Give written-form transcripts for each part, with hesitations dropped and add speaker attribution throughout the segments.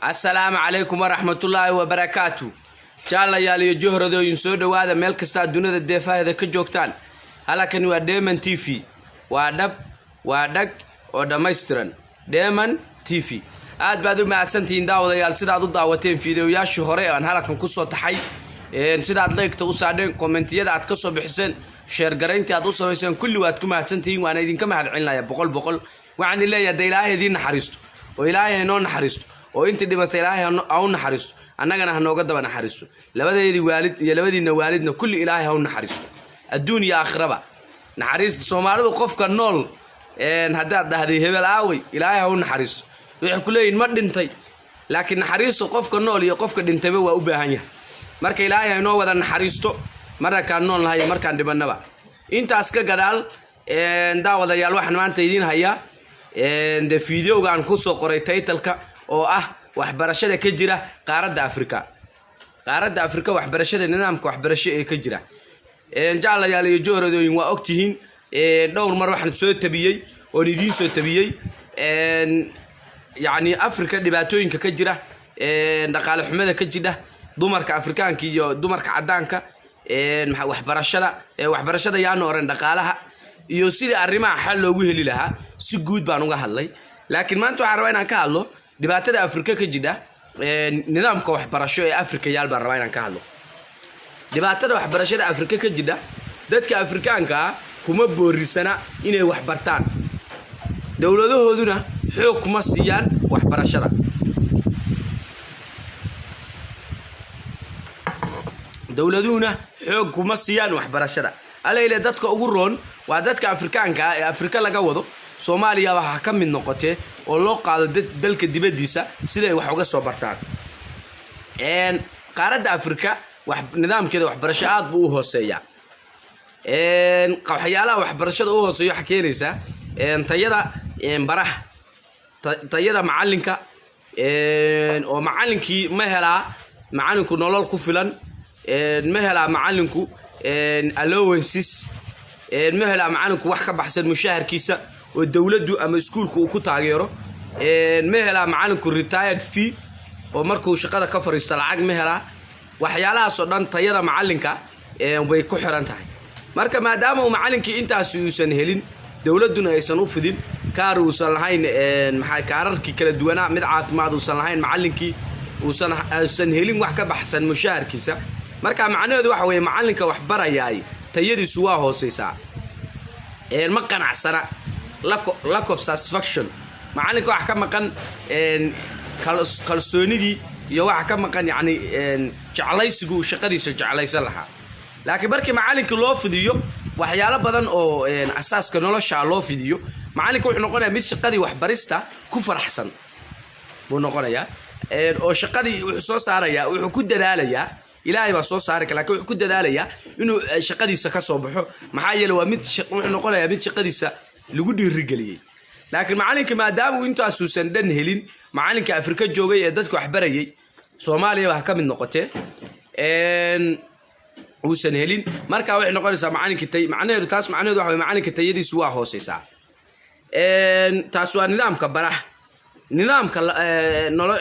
Speaker 1: Assalaamu calaykum waraxmatullaahi wabarakaatu. Jaalayaal iyo johradooyin, soo dhowaada meel kasta adduunyada deefaheeda ka joogtaan. Halkani waa Dheeman TV, waa dhab, waa dhag oo dhammaystiran. Dheeman TV, aad baad u mahadsantihiin, daawadayaal, sidaad u daawateen fiideoyaashii hore aan halkan kusoo taxay, sidaad like-ta u saadheen, comment-iyada aad kasoo bixiseen, share garayntii aad u samayseen, kulli waad ku mahadsantihiin. Waana idinka mahad celinaya 100%. Waxaan idin leeyahay, de Ilaahay idiin naxariisto oo Ilaahay inoo naxariisto, oo intii dhimatay Ilaahay ha u naxariisto, annagana ha nooga daba naxariisto. Labadeedii waalid iyo labadiina waalidna kulli Ilaahay ha u naxariisto, adduun iyo aakhiraba naxariista. Soomaalidu qofka nool haddaad dhahday "Hebel aawey?", "Ilaahay ha u naxariisto", waxay ku leeyihin "Ma dhintay?" Laakiin naxariistu qofka nool iyo qofka dhintayba waa u baahan yahay. Marka Ilaahay ha inoo wada naxariisto, markaan nool nahay iyo markaan dhimanaba. Intaas ka gadaal, daawadayaal, waxaan maanta idiin hayaa de videoga aan kusoo qoray title-ka oo ah waxbarashada ka jira qaaradda Afrika. Qaaradda Afrika waxbarashada, nidaamka waxbarasho ee ka jira, jaalayaal iyo johradooyin, waa ogtihiin. Dhowr mar waxaan soo tabiyey oon idiin soo tabiyey, yacni, Afrika dhibaatooyinka ka jira, dhaqaale xumada ka jidha, dumarka Afrikaanka iyo dumarka caddaanka, waxbarashada, waxbarashada yaanu oran, dhaqaalaha iyo sidii arrimaha xal loogu heli lahaa, si guud baan uga hadlay. Laakiin maanta waxaan rabaa inaan ka hadlo dhibaatada Afrika ka jidha, nidaamka waxbarasho ee Afrika yaal baan rabaa inaan ka hadlo. Dhibaatada waxbarashada Afrika ka jidha: dadka Afrikaanka ah kuma boorisana inay wax bartaan, dowladahooduna xoog kuma siiyaan waxbarashada. Dowladuhuna xoog kuma siiyaan waxbarashada. Alayle, dadka ugu roon waa dadka Afrikaanka ah ee Afrika laga wado, Soomaaliya waxaa ka mid noqotee, oo loo qaado dalka dibaddiisa siday wax uga soo bartaan. Qaaradda Afrika nidaamkeeda waxbarasho aad buu u hooseeyaa. Waxyaalaha waxbarashada u hooseeya waxaa keenaysaa tayada baraha, tayada macalinka, oo macalinkii ma helaa macalinku nolol ku filan? Ma helaa macalinku allowances? Ma helaa macalinku wax ka baxsan mushaharkiisa oo dowladdu ama iskuulka uu ku taageero? Ma helaa macalinku retired fee, oo markuu shaqada ka fariisto lacag ma helaa? Waxyaalahaasoo dhan tayada macalinka way ku xiran tahay. Marka maadaama uu macalinkii intaasi uusan helin, dowladduna aysan u fidin, kaar uusan lahayn, maxaa, kaararkii kala duwanaa, mid caafimaad uusan lahayn, macalinkii uusan helin wax ka baxsan mushaharkiisa, marka macnaheedu waxa weeye macalinka wax barayaay tayadiisu waa hooseysaa, ma qanacsana, lack of satisfaction. Macalinka wax ka maqan kalsoonidii iyo waxa ka maqan, yacni, jeclaysigu uu shaqadiisa jeclaysan lahaa. Laakiin markii macalinkii loo fidiyo waxyaalo badan oo asaaska nolosha loo fidiyo, macalinka wuxuu noqonayaa mid shaqadii waxbarista ku faraxsan buu noqonayaa, oo shaqadii wuxuu soo saarayaa, wuxuu ku dadaalayaa, Ilaahay baa soo saari kara, lakin wuxuu ku dadaalayaa inuu shaqadiisa ka soo baxo. Maxaa yeele, waa mid wuxuu noqonayaa mid shaqadiisa lagu dhiirigeliyey. Laakiin macalinka maadaama uu intaasuusan dhan helin, macalinka Afrika joogay ee dadka waxbarayay, Soomaaliya ha ka mid noqotee, uusan helin, marka waxay noqonaysaa macalinka tay macnaheedu, taas macnaheedu waxa way macalinka tayadiisu waa hooseysaa. Taas waa nidaamka baraha. Nidaamka nolo,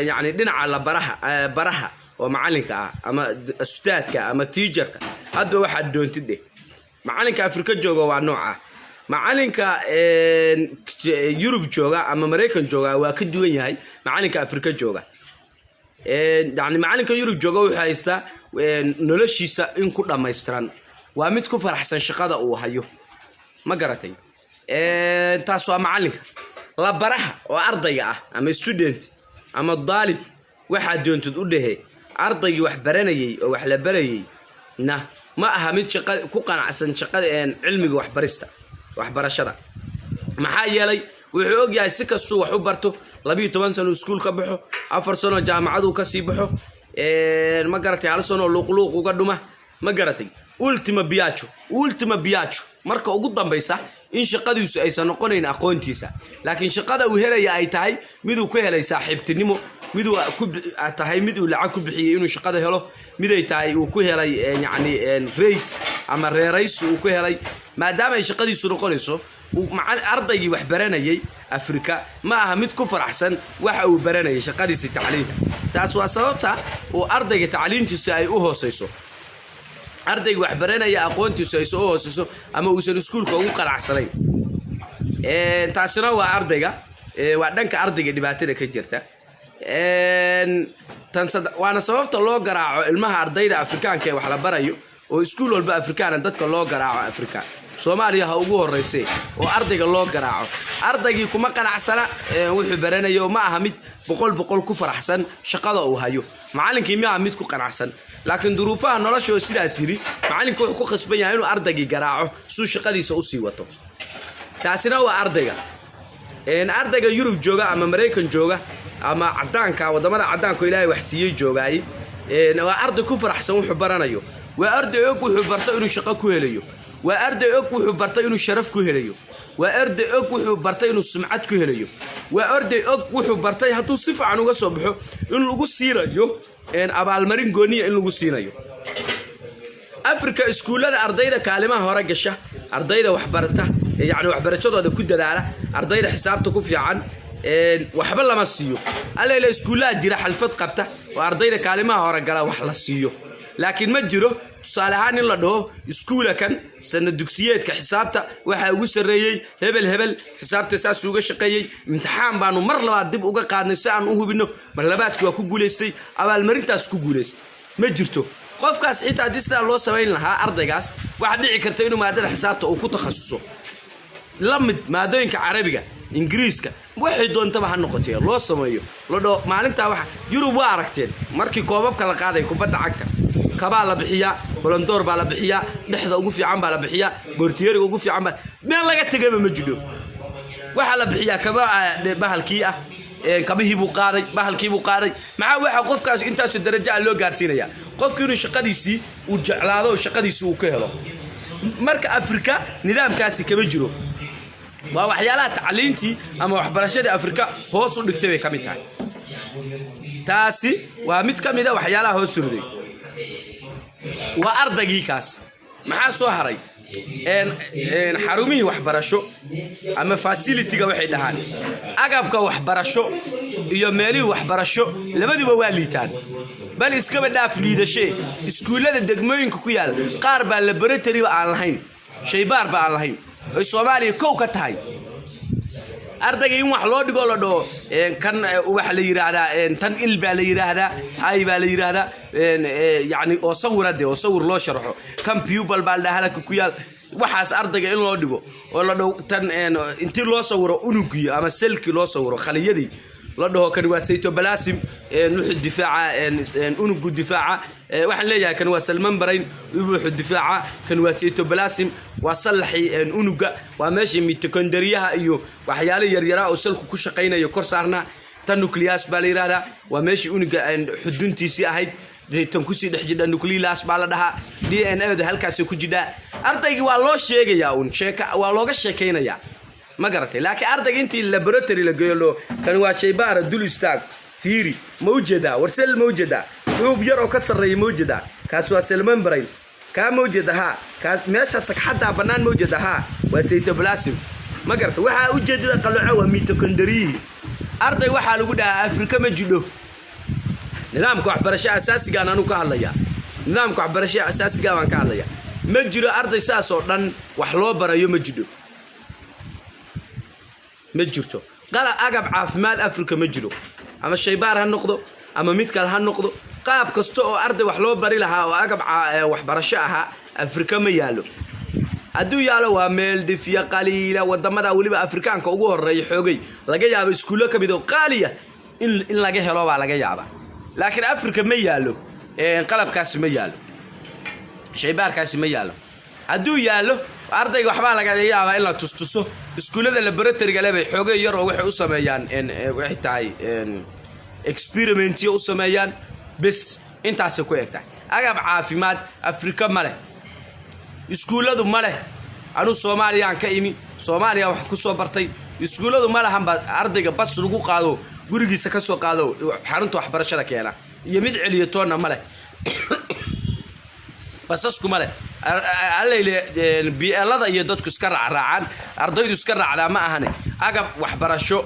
Speaker 1: yani dhinaca la baraha, baraha oo macalinka ah ama ustaadka ama teacher-ka, hadba waxaad doontid dheh. Macalinka Afrika jooga waa nooca. Macalinka Yurub jooga ama Maraykan jooga waa ka duwan yahay macalinka Afrika jooga. Yani macalinka Yurub jooga wuxuu haystaa noloshiisa in ku dhammaystiran, waa mid ku faraxsan shaqada uu hayo, ma garatay? Taas waa macalinka. La baraha oo ardayga ah ama student ama daalib, waxaad doontid u dhehe, ardaygii wax baranayay oo wax la barayay na ma aha mid shaqa ku qanacsan shaqada, cilmiga waxbarista, waxbarashada. Maxaa yeelay, wuxuu ogyahay si kastuu wax u barto, 12 sano iskuul ka baxo, 4 sano jaamacaduu kasii baxo, ma garatay, hal sanoo luuqluuq uga dhuma, ma garatay, ultima biajo, ultima biajo, marka ugu dambaysa in shaqadiisu aysan noqonayn aqoontiisa, laakiin shaqada uu helaya ay tahay miduu ku helay saaxiibtinimo, miduu ku tahay mid uu lacag ku bixiyey inuu shaqada helo, miday tahay uu ku helay, yacni, race ama reerays uu ku helay, maadaama ay shaqadiisu noqonayso Ardaygii wax baranayay Afrika ma aha mid ku faraxsan waxa uu baranayay, shaqadiisii tacliinta. Taas waa sababta uu ardayga tacliintiisa ay u hooseyso, ardayga wax baranaya aqoontiisu ay soo hooseyso ama uusan iskuulka ugu qanacsanayn. Taasina waa ardayga, waa dhanka ardayga dhibaatada ka jirta. Tan waana sababta loo garaaco ilmaha ardayda Afrikaanka ee wax la barayo, oo iskuul walba Afrikaana dadka loo garaaco, Afrika, Soomaaliya ha ugu horeyse, oo ardayga loo garaaco. Ardaygii kuma qanacsana wuxuu baranayo, ma aha mid 100% ku faraxsan shaqada uu hayo. Macallinkii ma aha mid ku qanacsan, laakiin duruufaha nolosha oo sidaas yiri, macallinka wuxuu ku khasban yahay inuu ardaygii garaaco suu shaqadiisa usii wato. Taasina waa ardayga. Ardayga Yurub jooga ama Maraykan jooga ama cadaanka, wadamada cadaanka oo Ilaahay wax siiyey joogaay, waa arday ku faraxsan wuxuu baranayo. Waa arday og wuxuu barto inuu shaqo ku helayo. Waa arday og wuxuu bartay inuu sharaf ku helayo. Waa arday og wuxuu bartay inuu sumcad ku helayo. Waa arday og wuxuu bartay hadduu si fiican uga soo baxo in lagu siinayo abaalmarin gooniya, in lagu siinayo. Afrika iskuullada ardayda kaalimaha hore gasha, ardayda waxbarata, yacni waxbarashadooda ku dadaala, ardayda xisaabta ku fiican, waxba lama siiyo. Allayla iskuullaha jira xalfad qabta oo ardayda kaalimaha hore gala wax la siiyo, laakiin ma jiro tusaale ahaan in la dhaho iskuula kan sana dugsiyeedka xisaabta waxaa ugu sarreeyey hebel hebel, xisaabta saas uga shaqeeyey, imtixaan baanu mar labaad dib uga qaadnay si aan u hubino, mar labaadki waa ku guulaystay, abaalmarintaas ku guulaystay. Ma jirto. Qofkaas xitaa haddii sidaa loo samayn lahaa, ardaygaas waxaa dhici karta inuu maadada xisaabta uu ku takhasuso, la mid maadooyinka Carabiga, Ingiriiska, waxay doontaba ha noqotee, loo sameeyo, la dhaho maalintaa waxa. Yurub waa aragteen markii koobabka la qaaday kubadda cagta, kabaa la bixiyaa, Ballon d'Or baa la bixiyaa, dhexda ugu fiican baa la bixiyaa, boortiyeriga ugu fiican baa meel laga tegaba ma jidho. Waxaa la bixiyaa kaba bahalkii ah, kabihii buu qaaday, bahalkii buu qaaday. Maxaa waxa qofkaas intaasu darajo ah loo gaarsiinaya? Qofki inuu shaqadiisii uu jeclaado oo shaqadiisii uu ka helo. Marka Afrika nidaamkaasi kama jiro. Waa waxyaalaha tacliintii ama waxbarashadii Afrika hoos u dhigtay bay ka mid tahay. Taasi waa mid ka mid a waxyaalaha hoos u riday. Waa ardaygii kaas. Maxaa soo haray? Xarumihii waxbarasho ama facility-ga waxay dhahaan, agabka waxbarasho iyo meelihii waxbarasho, labaduba waa liitaan. Bal iskaba dhaaf liidashee, iskuullada degmooyinka ku yaal qaar baa laboratory-ba aan lahayn, shaybaarba aan lahayn, oy Soomaaliya kow ka tahay. Ardayga in wax loo dhigo, la dhaho kan waxa la yidhaahdaa tan il baa la yidhaahdaa, ay baa la yidhaahdaa, yani oo sawira dee, oo sawir loo sharxo, kan pupil baa la dhahaa, halka ku yaal. Waxaas ardayga in loo dhigo oo la dhaho tan, intii loo sawiro unugii ama cell-kii loo sawiro, khaliyadii, la dhaho kan waa cytoplasm, wuxuu difaaca unugu difaaca. Waxaan leeyahay kan waa cell membrane, wuxuu difaaca. Kan waa cytoplasm, waa sallaxii unuga, waa meeshii mitochondriyaha iyo waxyaalo yaryaraa oo cell-ku ku shaqaynayo kor saarnaa. Tan nucleus baa la yidhahdaa, waa meeshii unuga xuduntiisii ahayd. Tan kusii dhex jidha nucleolus baa la dhahaa, DNA da halkaasay ku jidhaa. Ardaygii waa loo sheegayaa uun sheeka, waa looga sheekaynayaa, ma garatay? Laakiin ardayga intii laboratory la geeyo loo kan waa shaybaara, dul istaag, fiiri, ma ujeedaa? War cell ma ujeedaa? Xuub yar oo ka sarreeya ma ujeedaa? Kaas waa cell membrane. Kaa ma ujeeda? Haa. Kaas meesha sagxaddaa bannaan ma ujeeda? Haa, waa cytoplasm. Ma garata? Waxaa ujeedada qalooco waa mitochondriyihii. Arday waxaa lagu dhahaa Afrika ma jidho. Nidaamka waxbarasho asaasigaan anu ka hadlayaa, nidaamka waxbarasho asaasigaa baan ka hadlayaa. Ma jiro arday saas oo dhan wax loo barayo, ma jidho, ma jirto. Qalab, agab caafimaad Africa ma jiro, ama shaybaar ha noqdo ama mid kale ha noqdo. Qaab kasta oo arday wax loo bari lahaa oo agab waxbarasho ahaa Afrika ma yaalo. Hadduu yaalo waa meel dhifya qaliila, wadamada weliba Afrikaanka ugu horeeya xoogay laga yaabo iskuullo ka mid oo qaaliya in laga helo baa laga yaabaa, laakiin Africa ma yaalo qalabkaasi, ma yaalo shaybaarkaasi, ma yaalo. Hadduu yaallo, ardayga waxbaa laga yaabaa in la tustuso. Iskuullada laboratoryga le bay xoogay yar oo waxay u sameeyaan, waxay tahay experiment-yo u sameeyaan, bes, intaasay ku eg tahay. Agab caafimaad Afrika ma leh, iskuulladu ma leh. Anuu Soomaaliyaan ka imi, Soomaaliya wax ku soo bartay. Iskuulladu ma lahan ba ardayga bas lagu qaado, gurigiisa ka soo qaado, xarunta waxbarashada keena iyo mid celiyo toonna ma leh. Basasku ma leh. Allayle. bielada iyo dadku iska raacraacaan, ardaydu iska raacdaa ma ahane, agab waxbarasho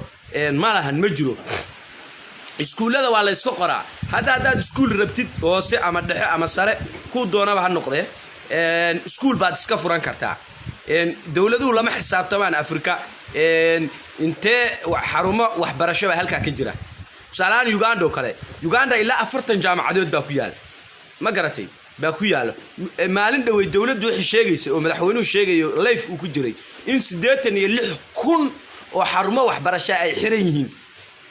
Speaker 1: ma lahan, ma jiro. Iskuullada waa la yska qoraa. Hadda haddaad iskuul rabtid, hoose ama dhexe ama sare, kuu doonaba ha noqdee, iskuul baad iska furan kartaa. Dowladuhu lama xisaabtamaan. Afrika intee xarumo waxbarasho baa halkaa ka jira? Tusaalahaan Uganda oo kale, Uganda ilaa 40 jaamacadood baa ku yaala, ma garatay, baa ku yaala. Maalin dhowey dowladdu waxay sheegaysa oo madaxweynuhu sheegayo, live uu ku jiray, in 86,000 oo xarumo waxbarasho ay xiran yihiin.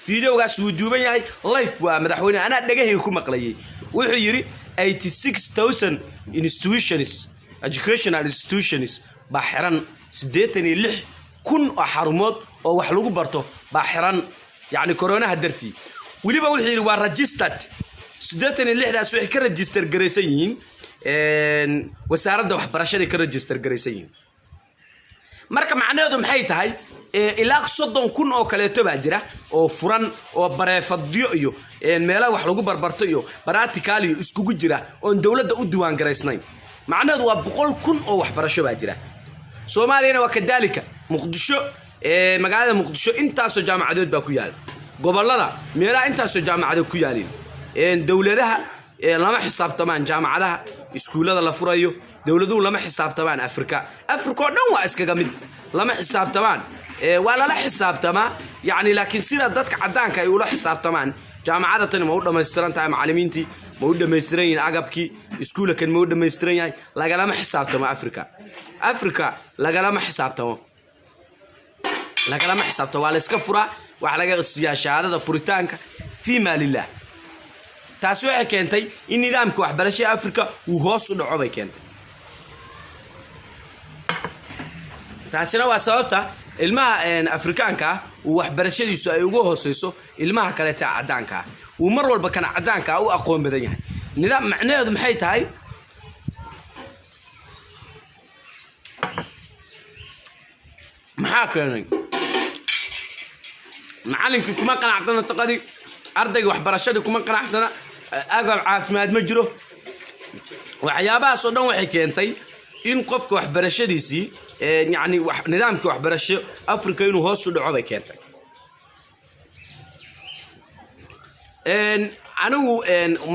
Speaker 1: Videogaas wuu duuban yahay, live waa madaxweyne, anaa dhegahayga ku maqlayay. Wuxuu yidhi 86,000 institutions, educational institutions baa xiran, 86,000 oo xarumood oo wax lagu barto baa xiran, yacni koronaha dartii. Weliba wuxuu yidhi waa registered, 86daas waxay ka register garaysan yihiin wasaaradda waxbarashaday ka register garaysan yihiin. Marka macnaheedu maxay tahay? Ilaa 30,000 oo kaleeto baa jira oo furan, oo bareefadyo iyo meelaha wax lagu barbarto iyo practical iyo iskugu jira, oon dowladda u diiwaan garaysnayn. Macnaheedu waa 100,000 oo waxbarasho baa jira. Soomaaliyana waa kadaalika. Muqdisho, magaalada Muqdisho intaasoo jaamacadood baa ku yaala, gobolada meelaha intaasoo jaamacadood ku yaalin. Dowladaha lama xisaabtamaan jaamacadaha, iskuullada la furayo dowladuhu lama xisaabtamaan. Afrika, Afrika oo dhan waa iskaga mid, lama xisaabtamaan. Waa lala xisaabtamaa yacni, laakiin sida dadka caddaanka ay ula xisaabtamaan, jaamacada tani ma u dhammaystiran tahay, macallimiintii ma u dhammaystiran yihiin, agabkii iskuulakan ma u dhammaystiran yahay, lagalama xisaabtamo. Africa, Africa lagalama xisaabtamo, lagalama xisaabtamo. Waa la iska furaa, waxaa laga siiyaa shahaadada furitaanka fii maalilah. Taasi waxay keentay in nidaamka waxbarashada Africa uu hoos u dhaco bay keentay. Taasina waa sababta ilmaha Afrikaanka ah uu waxbarashadiisu ay uga hooseyso ilmaha kaleeta caddaanka ah, uu mar walba kan caddaanka ah u aqoon badan yahay. Nidaam macnaheedu maxay tahay? Maxaa keenay? Macallinkii kuma qanacsana shaqadii, ardayga waxbarashadii kuma qanacsana, agab caafimaad ma jiro. Waxyaabahaas oo dhan waxay keentay in qofka waxbarashadiisii, yacni nidaamkii waxbarasho Africa inuu hoos u dhaco bay keentay. Anigu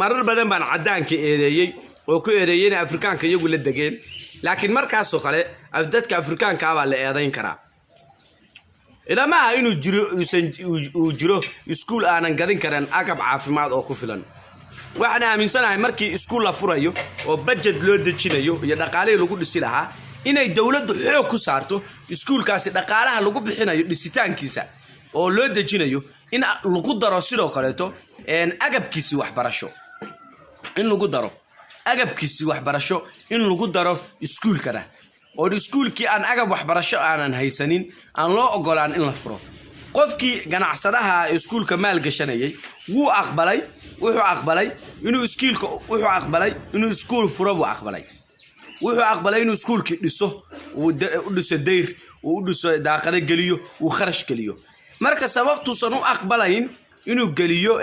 Speaker 1: marar badan baan caddaanka eedeeyey oo ku eedeeyey inay Afrikaanka iyagu la degeen, laakiin markaasoo kale dadka Afrikaanka ah baa la eedayn karaa. Ilama aha inuu jiro, uusan uu jiro iskuul aanan gadin karin agab caafimaad oo ku filan. Waxaan aaminsanahay markii iskuul la furayo oo budget loo dejinayo iyo dhaqaalihii lagu dhisi lahaa, inay dowladdu xoog ku saarto iskuulkaasi dhaqaalaha lagu bixinayo dhisitaankiisa oo loo dejinayo in lagu daro sidoo kaleeto agabkiisi waxbarasho, in lagu daro agabkiisi waxbarasho, in lagu daro iskuulkana, oo iskuulkii aan agab waxbarasho aanan haysanin aan loo ogolaan in la furo. Qofkii ganacsadaha iskuulka maal gashanayay wuu aqbalay, wuxuu aqbalay inuu iskuulka, wuxuu aqbalay inuu iskuul furo buu aqbalay, wuxuu aqbalay inuu iskuulkii dhiso, uu u dhiso dayr, uu u dhiso daaqado geliyo, uu kharash geliyo. Marka sababtuusan u aqbalayn inuu geliyo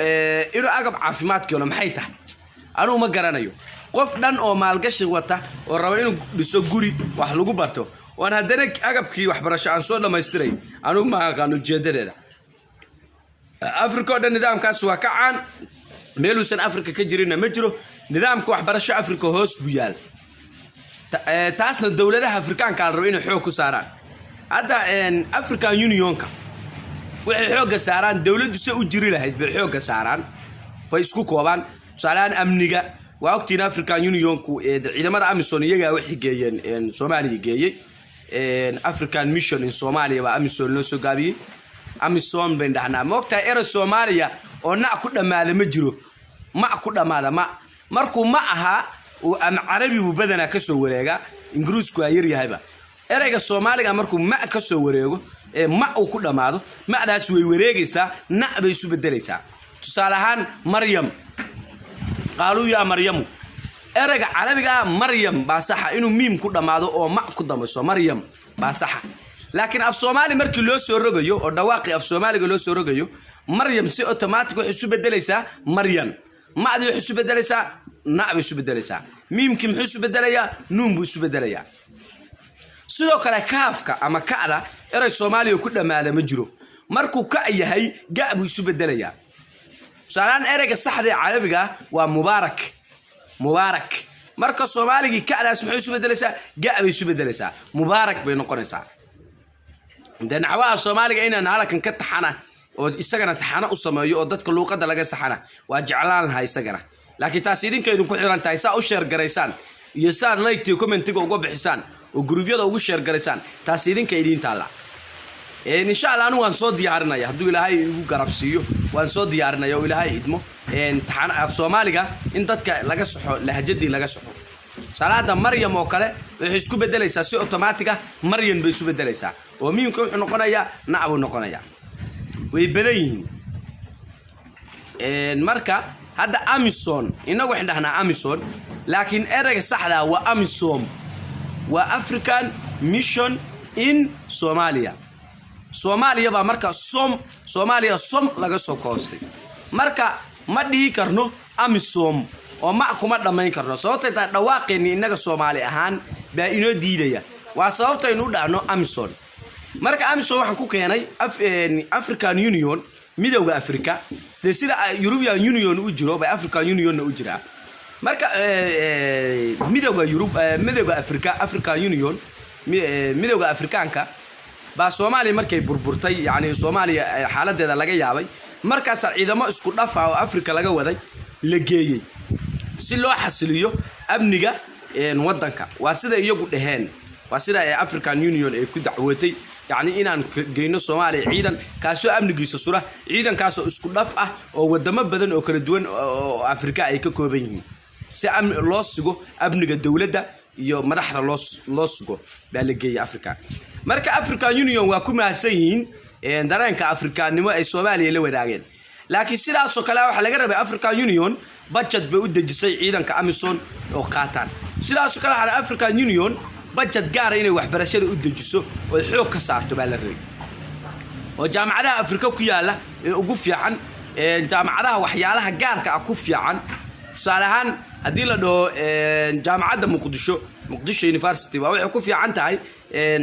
Speaker 1: inuu agab caafimaad keeno maxay tahay? Anugu ma garanayo. Qof dhan oo maalgashi wata oo raba inuu dhiso guri wax lagu barto oon haddana agabkii waxbarasho aan soo dhammaystiray, anugu ma aqaan ujeedadeeda. Africa oo dhan nidaamkaas waa ka caan, meeluusan Africa ka jirinna ma jiro. Nidaamka waxbarasho Africa hoos buu yaal. Taasna dowladaha Afrikaanka la rabo inay xoog ku saaraan. Hadda African Unionka waxay xoogga saaraan dowladdu se u jiri lahayd bay xoogga saaraan, bay isku koobaan. Tusaaleahaan amniga waa ogtiin, African Unionku ciidamada AMISOM iyagaa waxay geeyeen Soomaaliya geeyey. African Mission in Somalia baa AMISOM loo soo gaabiyey, AMISOM bayn dhahnaa. Ma ogtahay erey Soomaaliya oo nac ku dhammaada ma jiro? Ma ku dhammaada. Ma markuu ma ahaa ama Carabi buu badanaa kasoo wareegaa, Ingiriisku waa yaryahayba. Ereyga Soomaaliga markuu ma kasoo wareego ee ma uu ku dhammaado, ma'daas way wareegaysaa, nac bay isu bedelaysaa. Tusaale ahaan Maryam, qaaluu yaa Maryamu. Ereyga Carabiga ah Maryam baa saxa inuu miim ku dhammaado oo ma ku dambayso, Maryam baa saxa. Laakiin af Soomaali markii loo soo rogayo oo dhawaaqii af Soomaaliga loo soo rogayo, Maryam si automatic waxay isu bedelaysaa Maryan. Macdii waxay isu bedelaysaa, nac bay isu bedelaysaa. Miimkii muxuu isu bedelayaa? Nuun buu isu bedelayaa. Sidoo kale kaafka ama ka'da, erey Soomaaliya ku dhammaada ma jiro. Markuu ka yahay, ga buu isu bedelayaa. Tusaalehaan, ereyga saxda ee carabiga ah waa mubaarak. Mubaarak marka Soomaaligii ka'daas maxay isu bedelaysaa? Ga bay isu bedelaysaa, mubaarak bay noqonaysaa. Dee naxwaha Soomaaliga inaan halkan ka taxana oo isagana taxano u sameeyo oo dadka luuqadda laga saxana waa jeclaan lahaa isagana, laakiin taas idinka idinku xiran tahay, saa u share garaysaan iyo saad like-tiyo comment-iga uga bixisaan oo group-yada ugu share garaysaan. Taas idinka idiin taalla. Insha Allah anigu waan soo diyaarinaya, hadduu Ilaahay igu garabsiiyo waan soo diyaarinaya oo Ilaahay idmo, taxano af Soomaaliga in dadka laga saxo, lahjadii laga saxo. Salaada Maryam oo kale waxay isku bedelaysaa si automatic ah, Maryan bay isu bedelaysaa, oo miimka wuxuu noqonayaa nac buu noqonayaa. Way badan yihiin. Marka hadda Amison, inagu waxaan dhahnaa Amison, laakiin ereyga saxdaa waa AMISOM, waa African Mission in Somalia. Soomaaliya baa marka som, Soomaaliya som laga soo koostay. Marka ma dhihi karno AMISOM oo ma kuma dhammayn karno, sababtay tahay dhawaaqeenni innaga Soomaali ahaan baa inoo diidaya. Waa sababtaynu u dhahno Amison. Marka AMISOM waxaan ku keenay African Union, Midowda Africa. Dee sida European Union u jiro bay African Union-na u jiraa. Marka Midowda Yurub, Midowda Africa, African Union, Midowda Afrikaanka baa Soomaaliya markay burburtay, yacni Soomaaliya xaaladeeda laga yaabay, markaasaa ciidamo isku dhafa oo Africa laga waday la geeyey si loo xasiliyo amniga wadanka. Waa sida iyagu dhaheen, waa sida African Union ay ku dacwootay, yacni inaan geyno Soomaaliya ciidan kaasoo amnigiisa sura, ciidankaasoo isku dhaf ah oo wadamo badan oo kala duwan oo Afrika ay ka kooban yihiin, si amni loo sugo, amniga dowladda iyo madaxda loo sugo baa la geeyay Africa. Marka African Union waa ku mahadsan yihiin dareenka Afrikaannimo ay Soomaaliya la wadaageen, laakiin sidaasoo kale waxaa laga rabay, African Union budget bay u dejisay ciidanka AMISOM oo qaataan. Sidaasoo kale waxaa African Union budget gaara inay waxbarashada u dejiso oo xoog ka saarto baa la rabay, oo jaamacadaha Afrika ku yaala ee ugu fiican, jaamacadaha waxyaalaha gaarka ah ku fiican. Tusaale ahaan, haddii la dhaho jaamacadda Muqdisho, Muqdisho University, waa waxay ku fiican tahay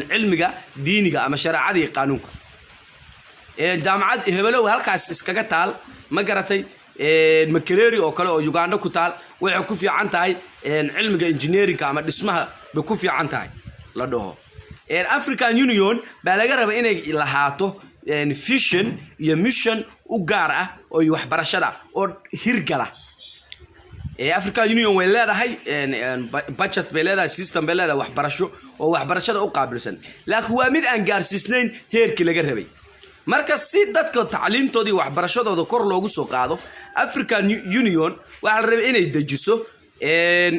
Speaker 1: cilmiga diiniga ama shareecada iyo qaanuunka. Jaamacad hebelow halkaas iskaga taal, ma garatay, Makerere oo kale oo Uganda ku taal, waxay ku fiican tahay cilmiga engineering-ka ama dhismaha bay ku fiican tahay la dhaho. African Union baa laga raba inay lahaato vision iyo mission u gaar ah oo waxbarashada oo hirgala. African Union way leedahay budget, bay leedahay system, bay leedahay waxbarasho oo waxbarashada u qaabilsan, laakiin waa mid aan gaarsiisnayn heerkii laga rabay. Marka si dadka tacliimtooda iyo waxbarashadooda kor loogu soo qaado, African Union waxaa la rabay inay dejiso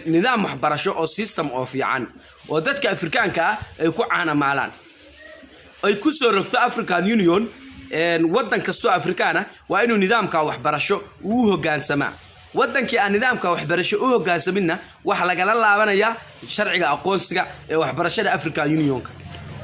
Speaker 1: nidaam waxbarasho oo system oo fiican oo dadka Afrikaanka ah ay ku caanamaalaan, ay ku soo rogto African Union. Waddan kastoo Afrikaan ah waa inuu nidaamka waxbarasho uu hogaansamaa. Wadankii aan nidaamka waxbarasho u hogaansaminna waxaa lagala laabanayaa sharciga aqoonsiga ee waxbarashada African Union-ka,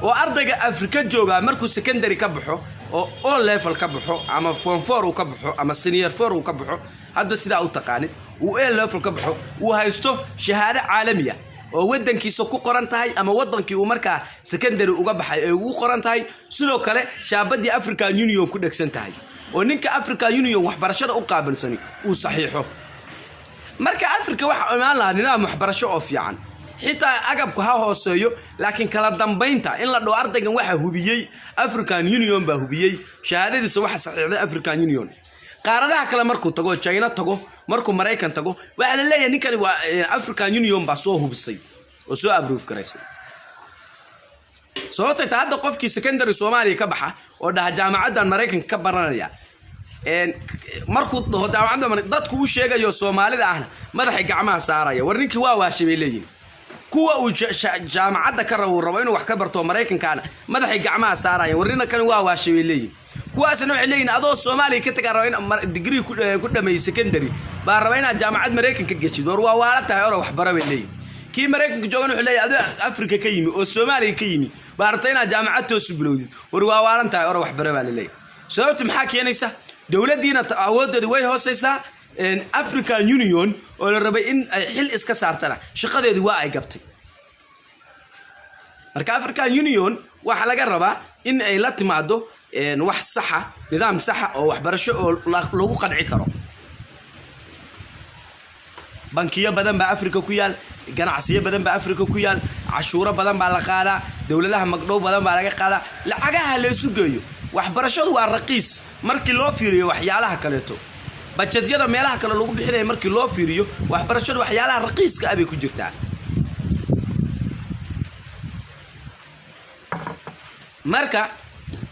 Speaker 1: oo ardayga Afrika joogaa markuu secondary ka baxo oo O level ka baxo ama form four uu ka baxo ama senior four uu ka baxo, hadba sidaa u taqaanid, uu A level ka baxo, uu haysto shahaado caalami ah oo wadankiisa ku qoran tahay ama wadankii uu markaa secondary uga baxay ay ugu qoran tahay, sidoo kale shaabadii African Union ku dhegsan tahay, oo ninka African Union waxbarashada u qaabilsani uu saxiixo. Marka Africa waxaa imaan lahaa nidaam waxbarasho oo fiican, xitaa agabku ha hooseeyo, laakiin kala dambaynta in la dhaho ardaygan waxaa hubiyey African Union baa hubiyey, shahaadadiisa waxa saxiixday African Union. Qaaradaha kale markuu tago, China tago, markuu Maraykan tago, waxaa la leeyahay ninkani waa African Union baa soo hubisay oo soo approve garaysay. Sababtay ta hadda qofkii secondary Soomaaliya ka baxa oo dhaha jaamacaddan Maraykanka ka baranaya, markuu dhaho jaamacadda, dadku u sheegayo Soomaalida ahna madaxay gacmaha saaraya, war ninkii waa waashay bay leeyihin. Kuwa uu jaamacadda ka rabo, uu rabo inuu wax ka barto Maraykankaana, madaxay gacmaha saaraya, war ninkan waa waashay bay leeyihin. Kuwaasna waxay leeyihin adoo Soomaaliya ka tagaa raba in degree ku dhameeyey secondary baa raba inaad jaamacad Maraykanka geshid, war waa waala tahay, oro waxbara bay leeyihin. Kii Maraykanka joogana wuxuu leeyahay adoo Afrika ka yimi oo Soomaaliya ka yimi baa rabta inaad jaamacad toosu bilowdid, war waa waalan tahay, oro waxbara baa la leeyahay. Sababta maxaa keenaysa? Dowladdiina awooddeeda way hooseysaa. African Union oo la rabay in ay xil iska saartana shaqadeedii waa ay gabtay. Marka African Union waxaa laga rabaa in ay la timaado wax saxa, nidaam saxa oo waxbarasho oo lagu qanci karo. Bankiyo badan baa Africa ku yaal, ganacsiyo badan baa Africa ku yaal, cashuuro badan baa la qaadaa, dowladaha magdhow badan baa laga qaadaa. Lacagaha la isu geeyo, waxbarashadu waa raqiis markii loo fiiriyo waxyaalaha kaleeto. Bajedyada meelaha kale lagu bixinaya markii loo fiiriyo, waxbarashadu waxyaalaha raqiiska ah bay ku jirtaa. Marka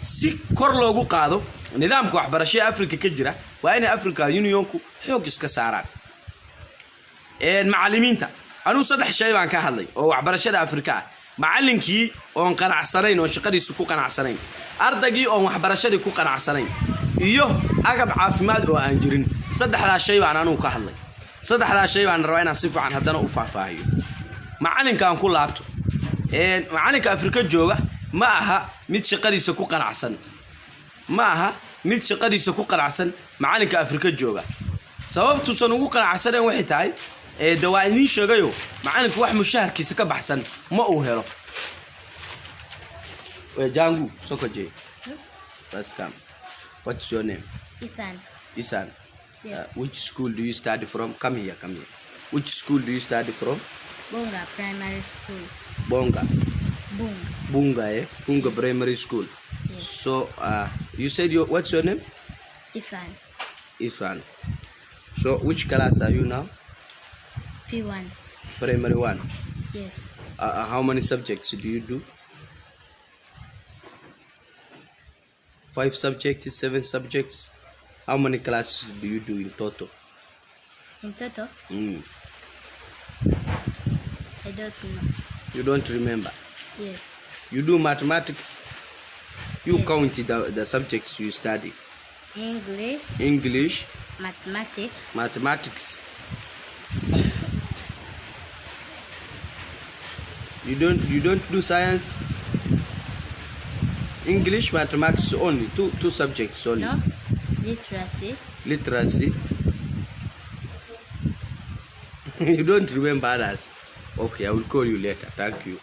Speaker 1: si kor loogu qaado nidaamka waxbarasho ee Africa ka jira, waa inay Africa Unionku xoog iska saaraan. Macallimiinta, anugu saddex shay baan ka hadlay oo waxbarashada Afrika ah: macallinkii oon qanacsanayn, oon shaqadiisu ku qanacsanayn, ardaygii oon waxbarashadii ku qanacsanayn, iyo agab caafimaad oo aan jirin. Saddexdaa shay baan anugu ka hadlay. Saddexdaa shay baan rabaa inaan si fiican haddana u faahfaahiyo. Macallinkaan ku laabto. Macallinka Afrika jooga ma aha mid shaqadiisa ku qanacsan, ma aha mid shaqadiisa ku qanacsan macallinka Afrika jooga. Sababtuusan ugu qanacsaneen waxay tahay, de waa idiin sheegayo, macallinku wax mushaharkiisa ka baxsan ma uu helo. Jangu sokoje. First come. What's your name?
Speaker 2: Ethan.
Speaker 1: Isan?
Speaker 2: Yeah.
Speaker 1: Which school do you study from? Come here, come here. Which school do you study from?
Speaker 2: Bunga Primary School.
Speaker 1: Bonga?
Speaker 2: Bunga.
Speaker 1: Bunga, eh? Bunga Primary School.
Speaker 2: Yes.
Speaker 1: So you said your, what's your name?
Speaker 2: Ethan.
Speaker 1: Ifan. So which class are you now?
Speaker 2: P1.
Speaker 1: Primary one?
Speaker 2: Yes.
Speaker 1: How many subjects do you do? Five subjects, seven subjects? How many classes do you do in total?
Speaker 2: In total, I don't know.
Speaker 1: You don't remember?
Speaker 2: Yes.
Speaker 1: You do mathematics? You
Speaker 2: Yes.
Speaker 1: count the subjects you study.
Speaker 2: English,
Speaker 1: English,
Speaker 2: mathematics,
Speaker 1: mathematics. You don't do science? English, mathematics only, two subjects only.
Speaker 2: No, literacy.
Speaker 1: Literacy. You don't remember others? Okay, I will call you later. Thank you.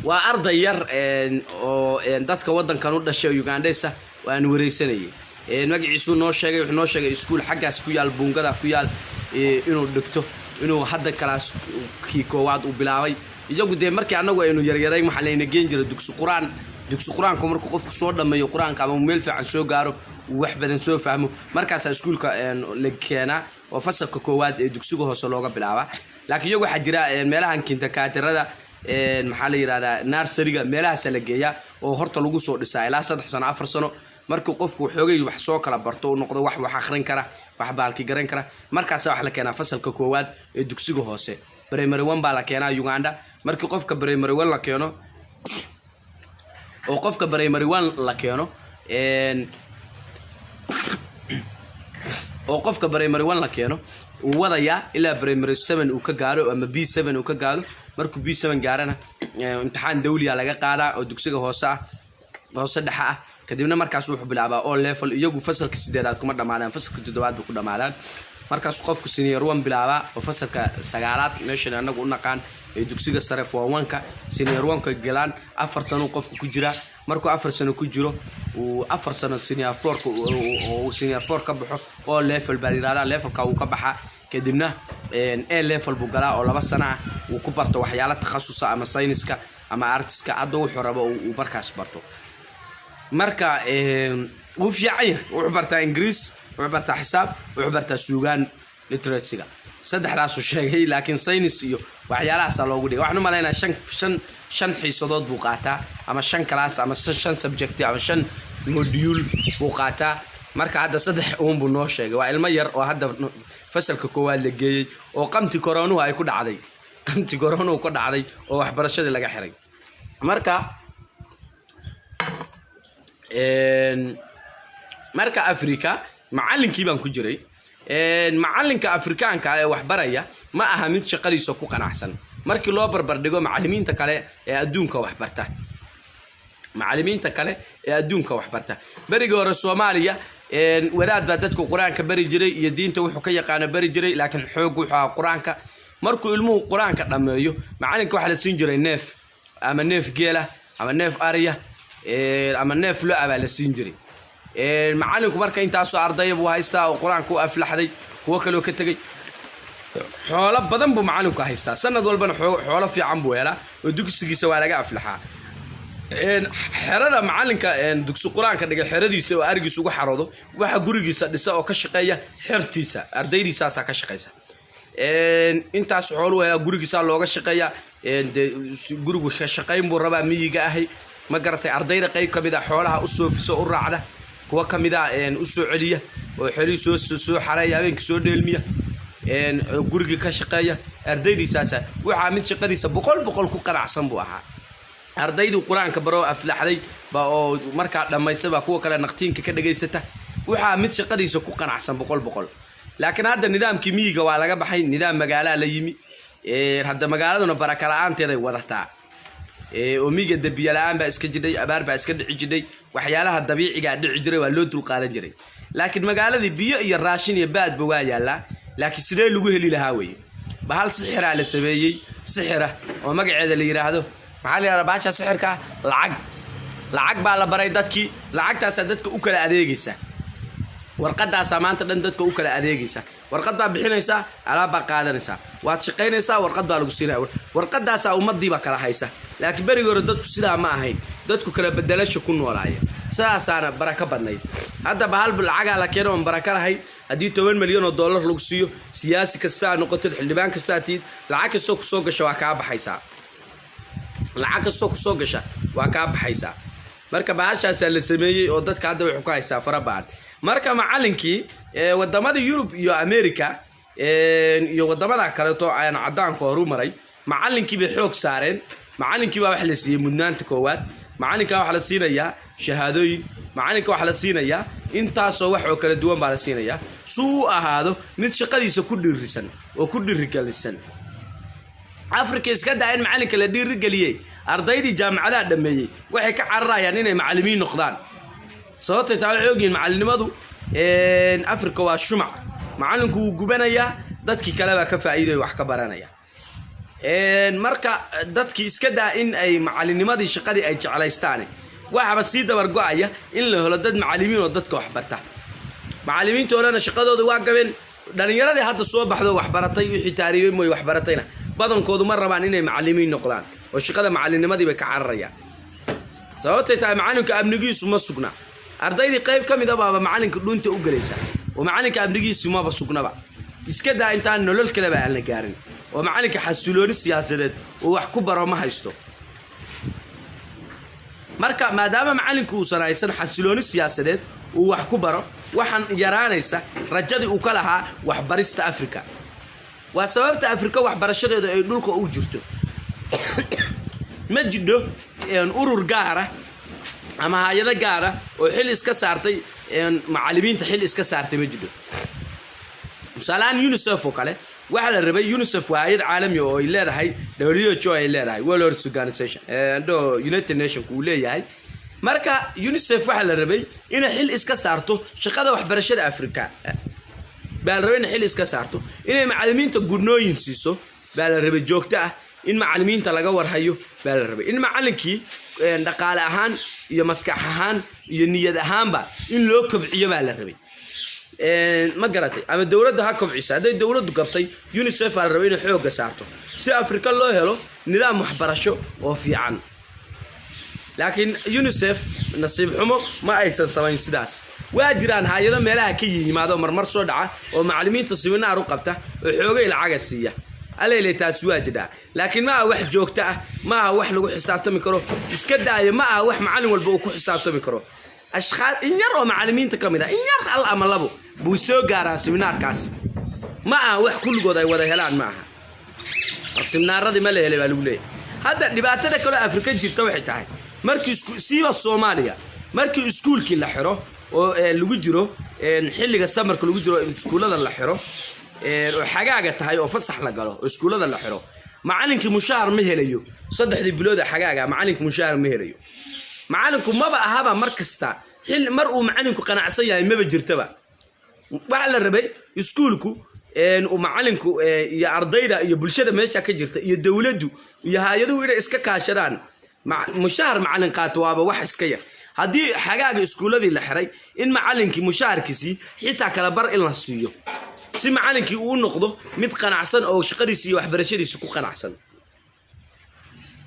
Speaker 1: Waa arday yar oo dadka waddankan u dhashay oo Ugandhaysa waan wareysanayay. Magaciisuu noo sheegay. Wuxuu noo sheegay iskuul xaggaas ku yaal, Buungada ku yaal, inuu dhigto, inuu hadda kalaaskii koowaad uu bilaabay. Iyagu dee markii annagu aynu yaryarayn, waxaa layna geen jiray dugsi qur-aan. Dugsi qur-aanku markuu qofku soo dhammeeyo qur-aanka ama uu meel fiican soo gaaro, uu wax badan soo fahmo, markaasaa iskuulka la keenaa oo fasalka koowaad ee dugsiga hoose looga bilaabaa. Laakiin iyagu waxaa jira meelahan kindergartenada, maxaa la yidhahdaa, nurseryga, meelahaasa la geeyaa oo horta lagu soo dhisaa ilaa 3 sano, 4 sano. Markii qofku xoogay wax soo kala barto, uu noqdo wax wax akhrin kara, wax baalki garan kara, markaasa wax la keenaa fasalka koowaad ee dugsiga hoose. Primary one baa la keenaa Uganda. Markii qofka primary one la keeno, oo qofka primary one la keeno oo qofka primary one la keeno, uu wadayaa ilaa primary seven uu ka gaaro ama P7 uu ka gaaro. Markuu P7 gaarana, imtixaan dawliya laga qaadaa oo dugsiga hoose ah, hoose dhexe ah. Kadibna markaas wuxuu bilaabaa O level. Iyagu fasalka sideedaad kuma dhamaadaan, fasalka toddobaad bay ku dhamaadaan. Markaasuu qofku senior one bilaabaa oo fasalka sagaalaad, meeshan anagu u naqaan ee dugsiga sare, form one-ka, senior one-ka galaan. 4 sano qofku ku jiraa. Markuu 4 sano ku jiro, uu 4 sano senior fourka, uu senior four ka baxo, O level baa la yihahdaa, levelka wuu ka baxaa. Kadibna A level buu galaa oo 2 sano ah, uu ku barto waxyaalo takhasusa ama sayniska ama artiska, hadda wuxuu rabo uu markaas barto. Marka wuu fiican yahay. Wuxuu bartaa Ingiriis, wuxuu bartaa xisaab, wuxuu bartaa suugaan, literacyga, saddexdaasuu sheegay. Laakiin saynis iyo waxyaalahaasaa loogu dhigay. Waxaan u malaynaya shan xiisadood buu qaataa, ama shan class, ama shan subject, ama shan module buu qaataa. Marka hadda saddex uun buu noo sheegay. Waa ilmo yar oo hadda fasalka koowaad la geeyey oo qamti koroonuhu ay ku dhacday, qamti koroonuhu ku dhacday oo waxbarashadii laga xiray. Marka Africa macallinkii baan ku jiray. Macallinka Afrikaanka ee waxbaraya ma aha mid shaqadiisa ku qanacsan markii loo barbardhigo macallimiinta kale ee adduunka waxbarta, macallimiinta kale ee adduunka waxbarta. Berigii hore Soomaaliya wadaad baa dadku qur-aanka bari jiray iyo diinta wuxuu ka yaqaano bari jiray, laakiin xoog wuxuu ahaa qur-aanka. Markuu ilmuhu Qur-aanka dhammeeyo, macalinka waxaa la siin jiray neef, ama neef geela ama neef ariya ama neef lo' baa la siin jiray macalinku. Marka intaasoo ardaya buu haystaa oo Qur-aanka u aflaxday, kuwo kaloo ka tegey, xoolo badan buu macalinku haystaa. Sanad walbana xoolo fiican buu helaa oo dugsigiisa waa laga aflaxaa. Xerada macalinka dugsi Qur-aanka dhigay, xeradiisa oo arigiisa ugu xaroodo, waxa gurigiisa dhisa oo ka shaqeeya xertiisa, ardaydiisaasaa ka shaqeysa. Intaas xooluu helaa, gurigiisaa looga shaqeeya. Dee gurigu ka shaqayn buu rabaa miyiga ahay, ma garatay? Ardayda qayb ka mid a xoolaha u soofisa, u raacda, kuwa ka mid a usoo celiya oo xelihii soo xareeya, habeenkii soo dheelmiya, gurigii ka shaqeeya ardaydiisaasa. Waxaa mid shaqadiisa 100% ku qanacsan buu ahaa. Ardaydii Qur-aanka baroo aflaxday ba oo markaa dhammaysta baa kuwa kale naqtiinka ka dhagaysata. Waxaa mid shaqadiisa ku qanacsan 100%. Laakiin hadda nidaamkii miyiga waa laga baxay, nidaam magaalaa la yimi. Hadda magaaladuna baraka la-aanteeday wadataa, oo miyiga debiya la-aan baa iska jidhay, abaar baa iska dhici jidhay, waxyaalaha dabiicigaa dhici jiray, waa loo dulqaadan jiray. Laakiin magaaladii biyo iyo raashin iyo baadba waa yaallaa, laakiin sidee lagu heli lahaa weye? Bahal sixiraa la sameeyey, sixira oo magaceeda la yidhaahdo, maxaa la yidhahdaa bahasha sixirka? Lacag. Lacag baa la baray dadkii, lacagtaasaa dadka u kala adeegaysa. Warqadaasaa maanta dhan dadka u kala adeegaysa. Warqad baa bixinaysaa, alaab baa qaadanaysaa, waad shaqaynaysaa, warqad baa lagu siinaya. Warqadaasaa ummadiiba kala haysa. Laakiin berigii hore dadku sidaa ma ahayn, dadku kala bedelasha ku noolaayeen, sidaasaana barako badnayd. Hadda bahal lacagaa la keeno oon barako lahayn. Haddii $10 milyan lagu siiyo, siyaasi kastaa noqotid, xildhibaan kastaa tiid, lacag kastoo kusoo gasha waa kaa baxaysaa, lacag kastoo kusoo gasha waa kaa baxaysaa. Marka bahashaasaa la sameeyey oo dadka hadda wuxuu ku haysaa fara badan. Marka macalinkii wadamada Yurub iyo America iyo wadamada kaleeto aan cadaanka horu maray, macalinkii bay xoog saareen. Macalinkii baa waxa la siiyey mudnaanta koowaad. Macalinkaa waxaa la siinayaa shahaadooyin, macalinka waxaa la siinayaa intaasoo wax oo kala duwan baa la siinayaa, si uu u ahaado mid shaqadiisa ku dhiirisan oo ku dhiirigelisan. Africa iska daa in macalinka la dhiirigeliyey, ardaydii jaamacadaha dhameeyey waxay ka cararayaan inay macalimiin noqdaan. Sababtay taa waxay ogyihiin macalinimadu Africa waa shumac. Macalinku wuu gubanayaa, dadkii kale baa ka faa'iidaya, wax ka baranaya. Marka dadkii iska daa in ay macalinimadii shaqadii ay jeclaystaan, waxaba sii dabar go-aya in la helo dad macalimiin oo dadka wax barta. Macalimiinta horena shaqadooda waa gabeen. Dhalinyaradii hadda soo baxdo waxbaratay, wixii taariibay mooy, waxbaratayna badankoodu ma rabaan inay macalimiin noqdaan oo shaqada macalinimadii bay ka cararayaan. Sababtay tahay, macalinka amnigiisu ma sugna. Ardaydii qayb ka mid a baaba macalinka dhunta u gelaysa oo macalinka amnigiisu maba sugnaba. Iska daa intaan nolol kaleba aan la gaarin oo macalinka xasilooni siyaasadeed oo wax ku baro ma haysto. Marka maadaama macalinku uusan haysan xasilooni siyaasadeed uu wax ku baro, waxaan yaraanaysa rajadii uu ka lahaa waxbarista Africa. Waa sababta Afrika waxbarashadeedu ay dhulka u jirto. Ma jidho urur gaara ama hay-ado gaara oo xil iska saartay macalimiinta, xil iska saartay ma jidho. Tusaaleahaan UNICEF oo kale waxaa la rabay, UNICEF waa hay-ad caalami oo ay leedahay WHO, ay leedahay World Health Organization, United Nationku uu leeyahay. Marka UNICEF waxaa la rabay inay xil iska saarto shaqada waxbarashada Africa baa la rabay, inay xil iska saarto, inay macalimiinta gurnooyin siiso baa la rabay joogto ah, in macalimiinta laga warhayo baa la rabay, in macalinkii dhaqaale ahaan iyo maskax ahaan iyo niyad ahaanba in loo kobciyo baa la rabay, ma garatay? Ama dowladda ha kobcisa. Hadday dowladdu gabtay, UNICEF baa la rabay inay xoogga saarto si Afrika loo helo nidaam waxbarasho oo fiican. Laakiin UNICEF nasiib xumo ma aysan samayn sidaas. Waa jiraan hay-ado meelaha ka yimaado, marmar soo dhaca oo macalimiinta siminaar u qabta oo xoogay lacaga siiya. Alele, taasi waa jidhaa, laakiin ma aha wax joogto ah, ma aha wax lagu xisaabtami karo. Iska daayo, ma aha wax macalin walba uu ku xisaabtami karo. Ashkhaas in yar oo macalimiinta ka mid ah, in yar hal ama labo buu soo gaaraa siminaarkaas. Ma aha wax kulligood ay wada helaan, ma aha. Siminaaradii ma la helay baa lagu leeyahay. Hadda dhibaatada kaloo Afrika jirta waxay tahay, markii siiba Soomaaliya, markii iskuulkii la xiro oo lagu jiro xilliga summerka lagu jiro, iskuullada la xiro oo xagaaga tahay oo fasax la galo oo iskuullada la xiro, macalinkii mushaar ma helayo. 3dii bilood ee xagaaga macalinka mushaar ma helayo. Macalinku maba ahaba mar kasta xil mar uu macalinku qanacsan yahay maba jirtaba. Waxaa la rabay iskuulku Uu macalinku iyo ardayda iyo bulshada meesha ka jirta iyo dowladdu iyo hay-aduhu inay iska kaashadaan. Mushahar macalin qaato waaba wax iska yar. Haddii xagaaga iskuuladii la xiray, in macalinkii mushaharkiisii xitaa kala bar in la siiyo, si macalinkii uu noqdo mid qanacsan oo shaqadiisi iyo waxbarashadiisi ku qanacsan.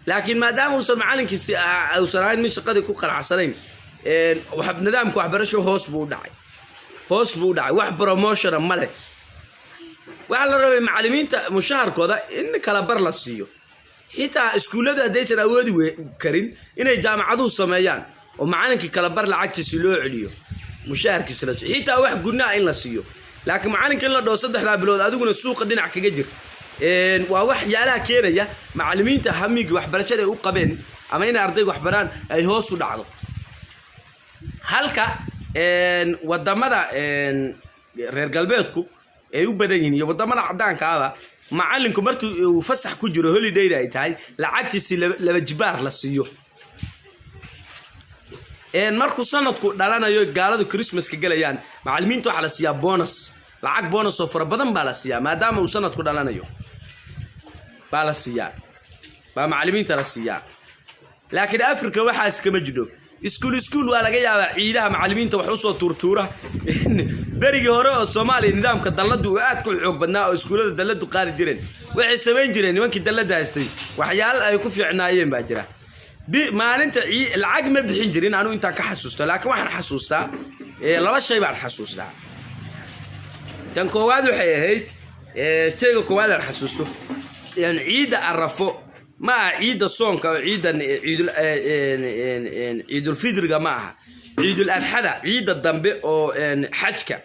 Speaker 1: Laakiin maadaama uusan macalinkiisi uusan ahayn mid shaqadii ku qanacsanayn, nidaamka waxbarasho hoos buu u dhacay, hoos buu u dhacay. Wax promotion-a ma leh. Waxaa la rabay macalimiinta mushaharkooda in kala bar la siiyo. Xitaa iskuulladu haddaysan awoodi karin, inay jaamacaduhu sameeyaan oo macalinkii kala bar lacagtiisi loo celiyo, mushaharkiisi la siiyo, xitaa wax gunnaa in la siiyo. Laakiin macalinka in la dhaho 3-daa bilood adiguna suuqa dhinac kaga jir, waa waxyaalaha keenaya macalimiinta hamigii waxbarashada ay u qabeen ama inay ardayga waxbaraan ay hoos u dhacdo. Halka wadamada reer galbeedku ay u badan yihiin iyo wadamada cadaanka aba, macalinku markii uu fasax ku jiro, holiday-da ay tahay, lacagtiisi laba jibaar la siiyo. Markuu sanadku dhalanayo, gaaladu Christmas-ka gelayaan, macalimiinta waxaa la siiyaa bonus, lacag bonus oo fara badan baa la siiyaa. Maadaama uu sanadku dhalanayo baa la siiyaa, baa macalimiinta la siiyaa. Laakiin Africa waxaas kama jidho. Iskuul iskuul waa laga yaabaa ciidaha macalimiinta wax usoo tuurtuura. Berigii hore oo Soomaaliya nidaamka dalladu uu aad ku xoog badnaa oo iskuullada dalladu qaadi jireen, waxay samayn jireen nimankii dallada haystay, waxyaalo ay ku fiicnaayeen baa jira. Maalinta lacag ma bixin jirin anigu intaan ka xasuusto, laakiin waxaan xasuustaa laba shay baan xasuustaa. Tan koowaad waxay ahayd, shayga koowaad aan xasuusto, yani ciidda Arafo ma aha, ciidda soonka oo ciiddan ciidulfidriga ma aha, ciidul adxada, ciidda dambe oo xajka,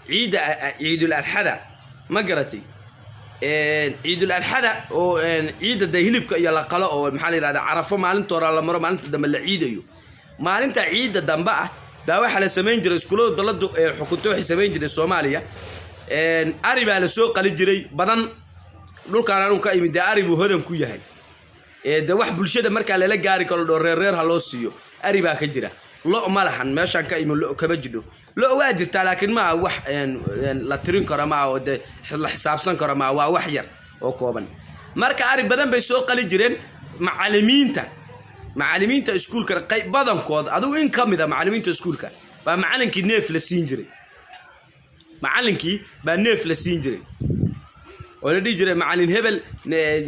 Speaker 1: ciidda ciidul adxada, ma garatay? Ciidul adxada oo ciidda de hilibka iyo la qalo oo, maxaa la yidhahda, Carafo maalinta hore la maro, maalinta dambe la ciidayo, maalinta ciidda dambe ah baa waxaa la samayn jiray, iskuullada dowladdu ee xukunto waxay samayn jiray Soomaaliya, ari baa la soo qali jiray badan. Dhulkaan anugu ka imid dee ari buu hodan ku yahay. De wax bulshada markaa lala gaari karo dhoo reer reer ha loo siiyo, ari baa ka jira. Lo ma lahan meeshaan ka imi, lo kama jidho. Lo waa jirtaa, laakiin maaha wax la tirin karo maaha oo de la xisaabsan karo maaha, waa wax yar oo kooban. Marka ari badan bay soo qali jireen macalimiinta. Macalimiinta iskuulka qayb badankood, adigu in ka mid a macalimiinta iskuulka baa macalinkii neef la siin jiray. Macalinkii baa neef la siin jiray oo la dhihi jiray macalin hebel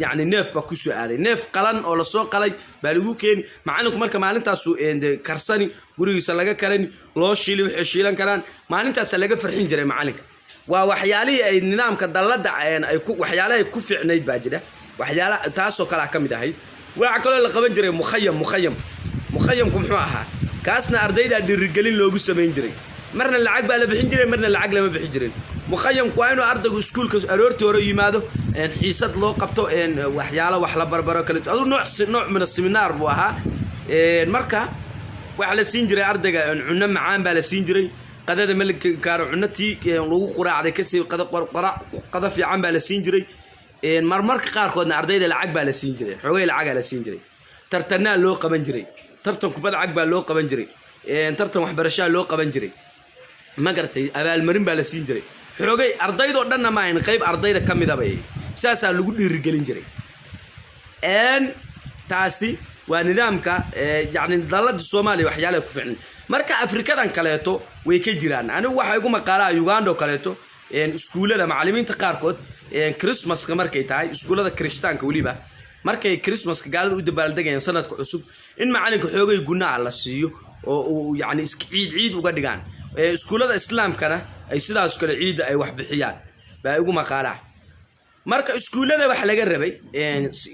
Speaker 1: yani neef baa ku soo aaday, neef qalan oo lasoo qalay baa lagu keeni macalinku. Marka maalintaasu karsani, gurigiisa laga karani, loo shiili waxay shiilan karaan, maalintaasa laga farxin jiray macalinka. Waa waxyaalihii ay nidaamka dalladda ay ku waxyaalahay ku fiicnayd baa jira, waxyaala taasoo kalea ka mid ahayd. Waxaa kaloo la qaban jiray mukhayam. Mukhayamku muxuu ahaa? Kaasna ardaydaa dhiirigelin loogu samayn jiray. Marna lacag baa la bixin jiray, marna lacag lama bixin jirin. Mukhayamku waa inuu ardaygu iskuulka aroortii hore yimaado, xiisad loo qabto, waxyaalo wax la barbaro kale, aduu nooc mina seminaar buu ahaa. Marka waxaa la siin jiray ardayga cunno macaan baa la siin jiray. Qadada ma la kaaro, cunno tii lagu quraacday kasii qada fiican baa la siin jiray. Marmarka qaarkoodna ardayda lacag baa la siin jiray, xoogay lacagaa la siin jiray. Tartanaa loo qaban jiray, tartan kubad cag baa loo qaban jiray, tartan waxbarashaa loo qaban jiray, ma garatay? Abaalmarin baa la siin jiray xoogay. Ardaydoo dhanna ma ahayn, qayb ardayda ka mida bay ahayd. Saasaa lagu dhiirigelin jiray. Taasi waa nidaamka yani dalada Soomaaliya waxyaalaha ku fiicnan. Marka Afrikadan kaleeto way ka jiraan. Anigu waxaa igu maqaalaa Uganda oo kaleeto iskuullada macalimiinta qaarkood Christmas-ka markay tahay, iskuullada Kirishtaanka weliba, markay Christmas-ka gaalada u dabaaldegayaan, sanadka cusub, in macalinka xoogay gunaa la siiyo oo uu yani ciid ciid uga dhigaan. Iskuullada Islaamkana ay sidaas kale ciidda ay wax bixiyaan baa igu maqaalaa. Marka iskuullada waxa laga rabay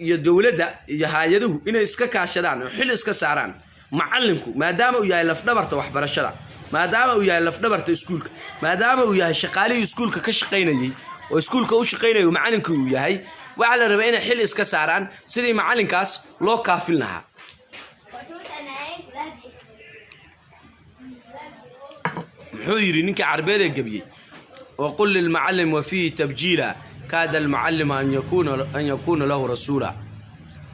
Speaker 1: iyo dowladda iyo hay-aduhu inay iska kaashadaan oo xil iska saaraan macalinku, maadaama uu yahay lafdhabarta waxbarashada, maadaama uu yahay lafdhabarta iskuulka, maadaama uu yahay shaqaalihii iskuulka ka shaqaynayey oo iskuulka u shaqaynayay macalinkii uu yahay. Waxaa la rabay inay xil iska saaraan sidii macalinkaas loo kaafin lahaa. Muxuu yidhi ninkii Carbeed ee gebiyey? وقل للمعلم وفيه تبجيلا كاد المعلم أن يكون له رسولا.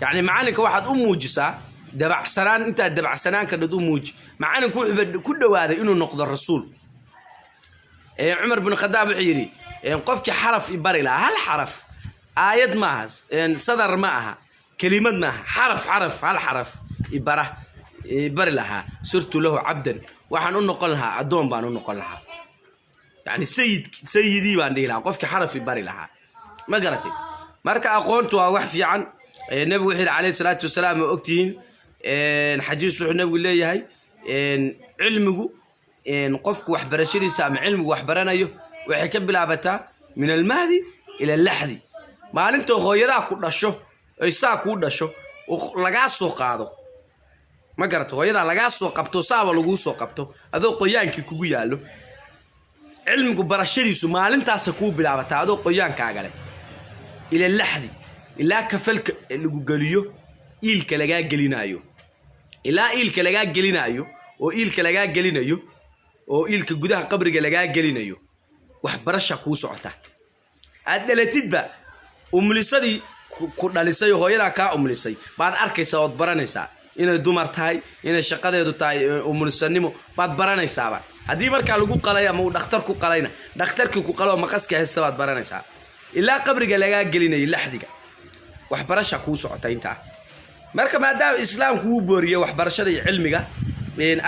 Speaker 1: Yani macalinka waxaad u muujisaa dabacsanaan, intaad dabacsanaan ka dhad u muuji. Macalinku wuxuuba ku dhowaaday inuu noqdo rasuul. Cumar bin Khadaab wuxuu yidhi Qofkii xaraf i bari lahaa, hal xaraf, aayad maaha, sadar ma aha, kelimad maaha, xaraf, xaraf, hal xaraf ibara bari lahaa, صرت له عبدا, waxaan u noqon lahaa addoon baan u noqon lahaa, yani sayid, sayidii baan dhihi lahaa qofkii xaraf i bari lahaa. Ma garatay? Marka aqoontu waa wax fiican. Nebigu wuxuu yidhi calayhi salaatu wasalaam, waa ogtihiin xadiis wuxuu nebigu leeyahay, cilmigu, qofku waxbarashadiisa ama cilmigu wax baranayo waxay ka bilaabataa من المهد إلى اللحد. Maalinta hooyadaa ku dhasho, ay saa kuu dhasho oo lagaa soo qaado, ma garato, hooyadaa lagaa soo qabto, saaba laguu soo qabto adoo qoyaankii kugu yaallo, cilmigu barashadiisu maalintaasa kuu bilaabataa adoo qoyaankaaga leh, إلى اللحد, ilaa kafalka lagu geliyo, iilka lagaa gelinaayo, ilaa iilka lagaa gelinaayo, oo iilka lagaa gelinayo, oo iilka gudaha qabriga lagaa gelinayo, waxbarasha kuu socota. Aad dhalatidba umlisadii ku dhalisay oo hooyadaa kaa umlisay baad arkaysaa ood baranaysaa inay dumar tahay, inay shaqadeedu tahay umulisanimo baad baranaysaaba. Haddii markaa lagu qalay ama uu dhakhtar ku qalayna, dhakhtarkii ku qaloo maqaska haysta baad baranaysaa. Ilaa qabriga lagaa gelinayo, laxdiga, waxbarasha kuu socota intaa. Marka maadaama islaamku wuu booriyey waxbarashada iyo cilmiga,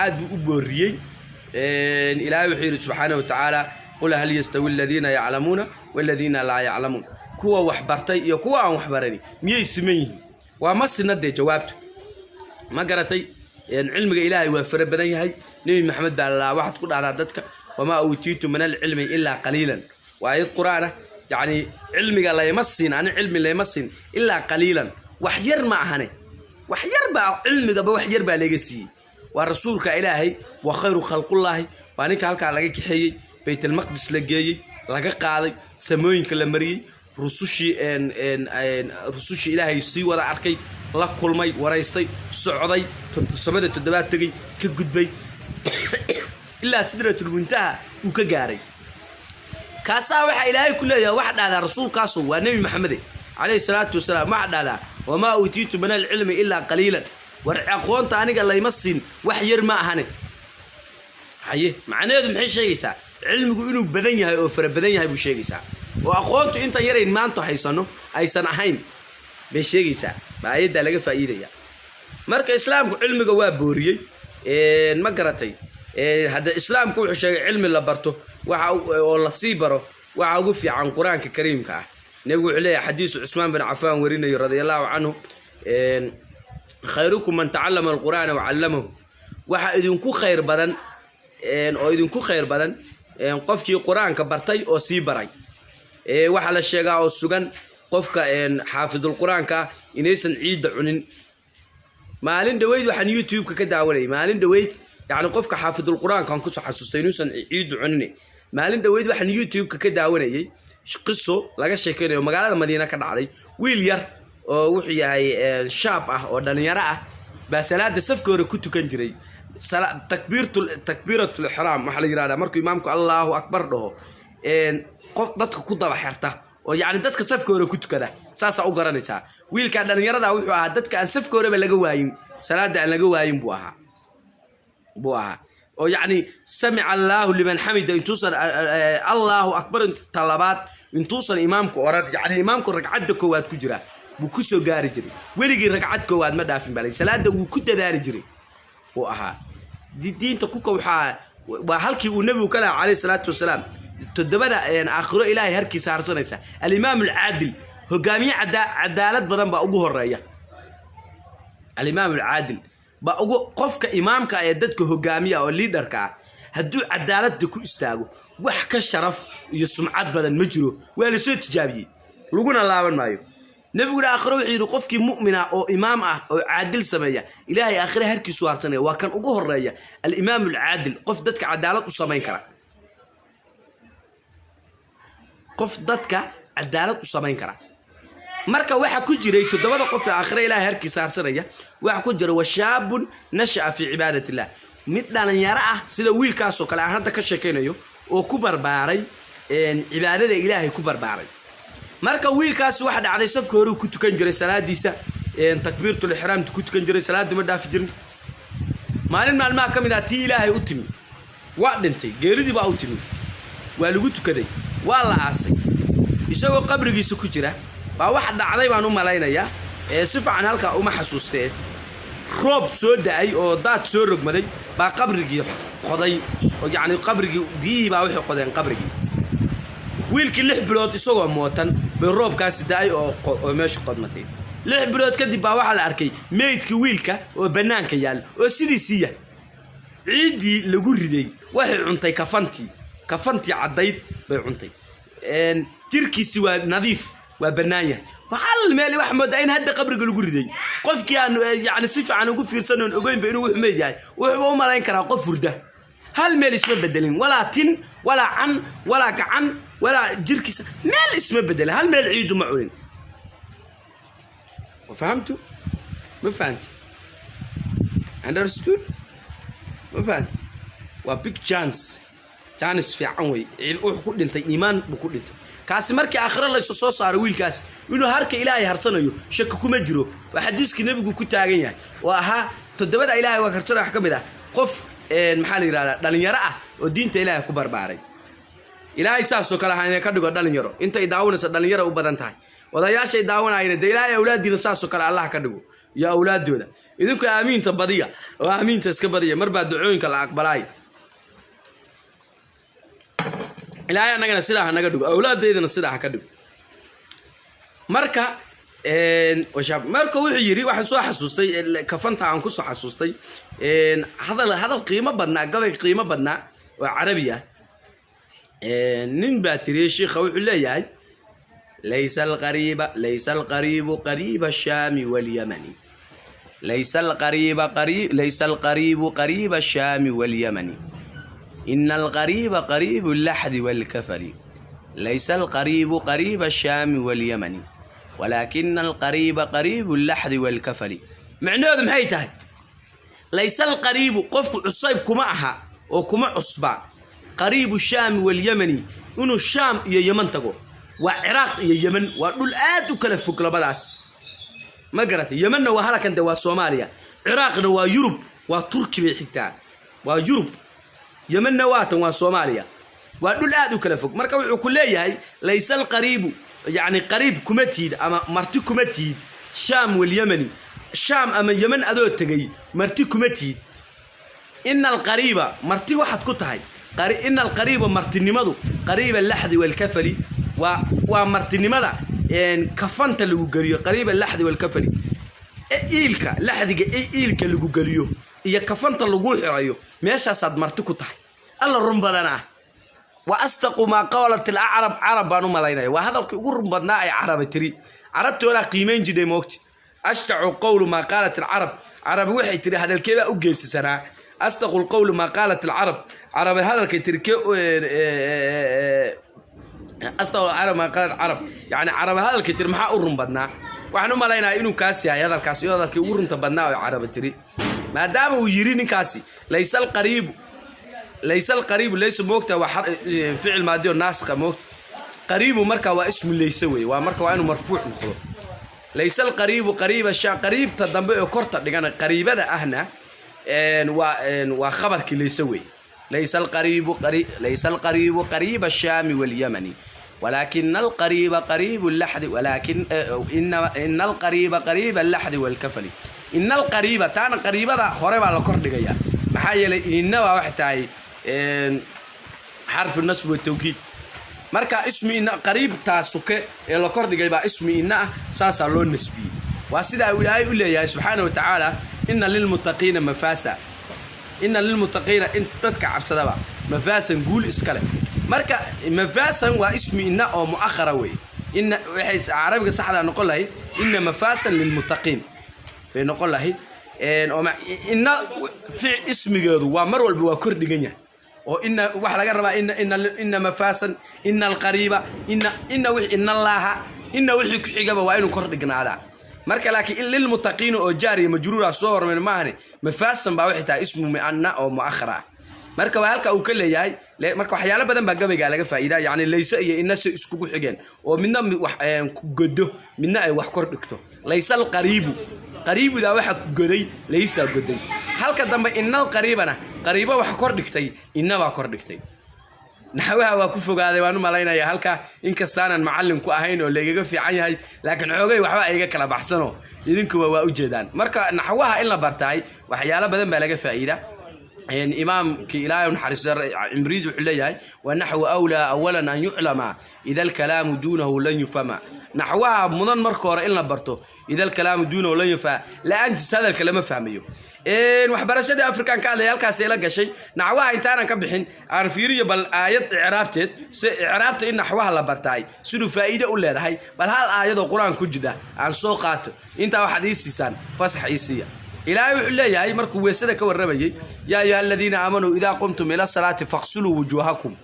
Speaker 1: aad buu u booriyey. Ilaahay wuxuu yidhi subxaanahu watacaala: قل هل يستوي الذين يعلمون والذين لا يعلمون. Kuwa waxbartay iyo kuwa aan waxbarani miyay siman yihiin? Waa ma sina dee jawaabtu. Ma garatay? Cilmiga ilaahay waa fara badan yahay. Nebi Maxamed baa lalaa, waxaad ku dhahdaa dadka: وما أوتيتم من العلم إلا قليلا. Waa ayad qur-aan ah. Yacni cilmiga layma siin, ani cilmi layma siin إلا قليلا, wax yar ma ahane, wax yar baa cilmigaba, wax yar baa laga siiyey. Waa rasuulka ilaahay, waa خير خلق الله, waa ninka halkaa laga kaxeeyey, Baytalmaqdis la geeyey, laga qaaday, samooyinka la mariyey, rusushii ilaahay sii wada arkay, la kulmay, waraystay, socday, samada toddobaad tegey, ka gudbay ilaa Sidratulmuntaha uu ka gaaray. Kaasaa waxaa ilaahay ku leeyahay, waxa dhahdaa rasuulkaaso, waa Nebi Maxamede calayhi salaatu wasalaam, waxa dhahdaa: وما أوتيتم من العلم إلا قليلا. War aqoonta aniga layma siin, wax yar ma ahane. Haye, macnaheedu maxay sheegaysaa? Cilmigu inuu badan yahay oo fara badan yahay buu sheegaysaa, oo aqoontu intan yarayn maanta haysano aysan ahayn bay sheegaysaa. Baa ayaddaa laga faa'iidaya. Marka islaamku cilmiga waa booriyey. Ma garatay? Hadda islaamku wuxuu sheegay cilmi la barto waxa oo lasii baro waxa ugu fiican Qur-aanka Kariimka ah. Nebigu wuxuu leeyahay, xadiisu Cusmaan bin Cafaan warinayo radia allahu canhu: خيركم من تعلم القرآن وعلمه. Waxa idinku khayr badan oo idinku khayr badan qofkii qur-aanka bartay oo sii baray. Waxaa la sheegaa oo sugan qofka xaafidul qur-aanka inaysan ciidda cunin. Maalin dhaweyd waxaan YouTube-ka ka daawanayay, maalin dhaweyd, yacni qofka xaafidul qur-aanka aan kusoo xasuustay inuusan ciiddu cunin, maalin dhaweyd waxaan YouTube-ka ka daawanayay qiso laga sheekeynayo magaalada Madiina ka dhacday. Wiil yar oo wuxuu yahay shaab ah oo dhalinyaro ah baa salaada safka hore ku tukan jiray. Takbiiratul ixraam waxaa la yihahdaa markuu imaamku Allahu akbar dhaho, qof dadka ku daba xirta oo yacni dadka safka hore ku tukada, saasaa u garanaysaa. Wiilkan dhalinyarada wuxuu ahaa dadka aan safka horeba laga waayin, salaada aan laga waayin buu ahaa, oo yacni سمع الله لمن حمده intuusan Allahu akbar inta labaad intuusan imaamku oran, yacni imaamku ragcadda koowaad ku jira buu kusoo gaari jiray. Weligii ragcad koowaad ma dhaafin baa salaada, wuu ku dadaali jiray buu ahaa. Diinta kuka waxaa waa halkii uu nebigu ka lahaa calayhi salaatu wasalaam, toddobada aakhiro ilaahay harkiisa harsanaysa, الإمام العادل, hogaamiye cadaalad badan baa ugu horeeya. الإمام العادل baa ugu, qofka imaamka ee dadka hogaamiya oo leaderka ah, hadduu cadaaladda ku istaago, wax ka sharaf iyo sumcad badan ma jiro. Waa la soo tijaabiyey, laguna laaban maayo. Nebiguna aakhiro wuxuu yidhi, qofkii mu'mina oo imaam ah oo caadil sameeya, ilaahay aakhire harkiisu harsanaya. Waa kan ugu horeeya الإمام العادل, qof dadka cadaalad u samayn kara, qof dadka cadaalad u samayn kara. Marka waxaa ku jiray toddobada qof ee aakhire ilaahay harkiisa harsanaya, waxaa ku jira وشاب نشأ في عبادة الله, mid dhalinyaro ah sida wiilkaasoo kale aan hadda ka sheekaynayo oo ku barbaaray cibaadada ilaahay ku barbaaray. Marka wiilkaasi waxa dhacday, safka hore ku tukan jiray salaadiisa, takbiiratul ixraamta ku tukan jiray, salaadii ma dhaafi jirin. Maalin maalmaha ka mid ah tii ilaahay u timi, waa dhintay, geeridii baa u timi, waa lagu tukaday. Waa la aasay isagoo qabrigiisa ku jira baa wax dhacday baan u malaynayaa, ee si fiican halkaa uma xasuustee. Roob soo da-ay oo daad soo rogmaday baa qabrigii qoday, oo yacni qabrigii biyihii baa waxay qodeen qabrigii wiilkii. 6 bilood isagoo mootan bay roobkaasi da-ay oo meesha qodmatay. 6 bilood kadib baa waxaa la arkay meydkii wiilka oo bannaanka yaal oo sidiisiiya. Ciiddii lagu riday waxay cuntay kafantii, kafantii caddayd bay cuntay. Jirkiisi waa nadiif, waa bannaan yahay. Hal meel waxa moodaa in hadda qabriga lagu riday. Qofkii aan yani si fiican ugu fiirsan oon ogeynba inuu wuxuu meyd yahay, wuxuuba u malayn karaa qof hurda. Hal meel isma bedelin, walaa tin, walaa can, walaa gacan, walaa jirkiisa meel isma bedelin. Hal meel ciidu ma cunin. Fahamtu? Ma fahanti? Understood? Ma fahanti? Waa big chance, chance fiican wey. Wuxuu ku dhintay iimaan buu ku dhintay kaasi. Markii aakhiro laysu soo saaro, wiilkaas inuu harka Ilaahay harsanayo shaki kuma jiro. Waa xadiiskii Nebigu ku taagan yahay oo ahaa toddobada Ilaahay waa harsanaya. Wax ka mid ah qof, maxaa la yidhahdaa, dhalinyaro ah oo diinta Ilaahay ku barbaaray. Ilaahay saasoo kale ha ka dhigo dhalinyaro. Intay daawanaysa dhalinyaro u badan tahay. Odayaashay daawanayna dee Ilaahay awlaaddiina saasoo kale Allah ka dhigo iyo awlaaddooda. Idinku aamiinta badiya oo aamiinta iska badiya, mar baa ducooyinka la aqbalaay. Ilaahay annagana sidaa ha naga dhigo, awlaaddeydana sidaa ha ka dhigo. Marka marka wuxuu yidhi, waxaan soo xasuustay kafanta aan kusoo xasuustay hadal qiimo badnaa, gabay qiimo badnaa oo Carabi ah. Nin baa tiriyey shiikha, wuxuu leeyahay: "Laysa alqariiba, laysa alqariibu qariiba ashaami walyamani, laysa alqariiba qari, laysa alqariibu qariiba ashaami walyamani, ina alqariiba qariibu allaxdi walkafani, laysa alqariibu qariiba ashaami walyamani, walaakina alqariiba qariibu allaxdi walkafani." Micnaheedu maxay tahay? Laysa alqariibu, qofku cusayb kuma aha oo kuma cusba, qariibu shaami walyamani, inuu Shaam iyo Yeman tago. Waa Ciraaq iyo Yeman, waa dhul aad u kala fog labadaas, ma garatay? Yemanna waa halakan de, waa Soomaaliya. Ciraaqna waa Yurub, waa Turki bay xigtaa, waa Yurub. Yemanna waatan, waa Soomaaliya. Waa dhul aad u kala fog. Marka wuxuu ku leeyahay: laysa alqariibu, yacni qariib kuma tiid ama marti kuma tiid, Shaam walyamani, Shaam ama Yeman adoo tegay marti kuma tiid. Ina alqariiba, marti waxaad ku tahay, ina alqariiba, martinimadu, qariiba laxdi walkafali, waa martinimada kafanta lagu geliyo. Qariiba laxdi walkafali, iilka laxdiga, iilka lagu geliyo iyo kafanta lagu xirayo, meeshaasaad marti ku tahay. Alla run badanaa! Wa asdaqu maa qaalat alacrab, carab baan u malaynaya, waa hadalkii ugu run badnaa ay carabi tiri. Carabtoodaa qiimayn jidhay moogti. Ashtacu qowlu maa qaalat alcarab, carabi waxay tiri hadalkeebaa u geesisanaa? Asdaqu lqowlu maa qaalat alcarab, carabi hadalkay tiri kee? Asdaqu carab maa qaalat carab, yani carabi hadalkay tiri maxaa u run badnaa? Waxaan u malaynayaa inuu kaas yahay hadalkaasi hadalkii ugu runta badnaa oo carabi tiri, maadaama uu yiri ninkaasi: laysa alqariibu, laysa alqariibu. Laysa moogta waa ficil maadi oo naasikha moogta. Qariibu marka waa ismu laysa wey, waa marka waa inuu marfuuc noqdo. Laysa alqariibu qariiba sha, qariibta dambe oo korta dhigana, qariibada ahna, waa khabarkii laysa wey. Laysa alqariibu, laysa alqariibu qariiba ashaami walyamani, walaakina alqariiba qariibu laxdi, walaakin ina alqariiba qariiba allaxdi walkafali. Ina alqariiba taana qariibada hore baa la kor dhigayaa, maxaa yeelay inna baa waxay tahay xarfu nasb wa tawkiid. Marka ismi ina, qariibtaa suke ee la kordhigay baa ismi ina ah, saasaa loo nasbiyey. Waa sidaa uu Ilaahay u leeyahay subxaana wa tacaala: ina lilmuttaqiina mafaasa, ina lilmuttaqiina, in dadka cabsadaba, mafaasan, guul iskale. Marka mafaasan waa ismi ina oo mu'akhara wey. Ina waxay carabiga saxdaa noqon lahayd ina mafaasan lilmuttaqiin bay noqon lahayd. Oo ina ismigeedu waa mar walba waa kor dhigan yahay, oo ina waxa laga rabaa ina mafaasan, ina alqariiba, ina ina allaaha, ina wixii ku xigaba waa inuu kor dhignaadaa. Marka laakiin in lilmuttaqiina oo jaar iyo majruura soo hormarin maahane, mafaasan baa waxay tahay ismu ina oo mu'akhar ah. Marka waa halka uu ka leeyahay. Marka waxyaalo badan baa gabaygaa laga faa'iidaa, yacni layse iyo ina si iskugu xigeen oo midna wax godo, midna ay wax kor dhigto. Laysa alqariibu, qariibudaa waxa goday laysaa goday. Halka dambe inal qariibana, qariibo wax kor dhigtay, inabaa kor dhigtay. Naxwaha waa ku fogaaday baan u malaynayaa halka, inkastaanan macallin ku ahayn oo laygaga fiican yahay, laakiin xoogay waxba iga kala baxsano, idinkuba waa ujeedaan. Marka naxwaha in la bartaay waxyaalo badan baa laga faa'iida. Imaamkii, Ilaahay naxariisto, Cimriid wuxuu leeyahay: "Wanaxwu awlaa awalan an yuclama, ida alkalaamu duunahu lan yufhama." Naxwaha mudan marka hore in la barto. "Ida alkalaamu duunahu lan yufhama", la-aantiis hadalka lama fahmayo. Waxbarashadii African ka hadlaya halkaas ila gashay. Naxwaha intaanan ka bixin, aan fiiriyo bal aayad icraabteed, si icraabta in naxwaha la bartaay siduu faa'iide u leedahay. Bal hal aayadoo Qur-aan ku jidha aan soo qaato. Intaa waxaad ii siisaan fasax ii siiya. Ilaahay wuxuu leeyahay markuu weesada ka warramayay: "Yaa ayuha aladiina aamanuu idaa qumtum ila salaati faqsuluu wujuuhakum."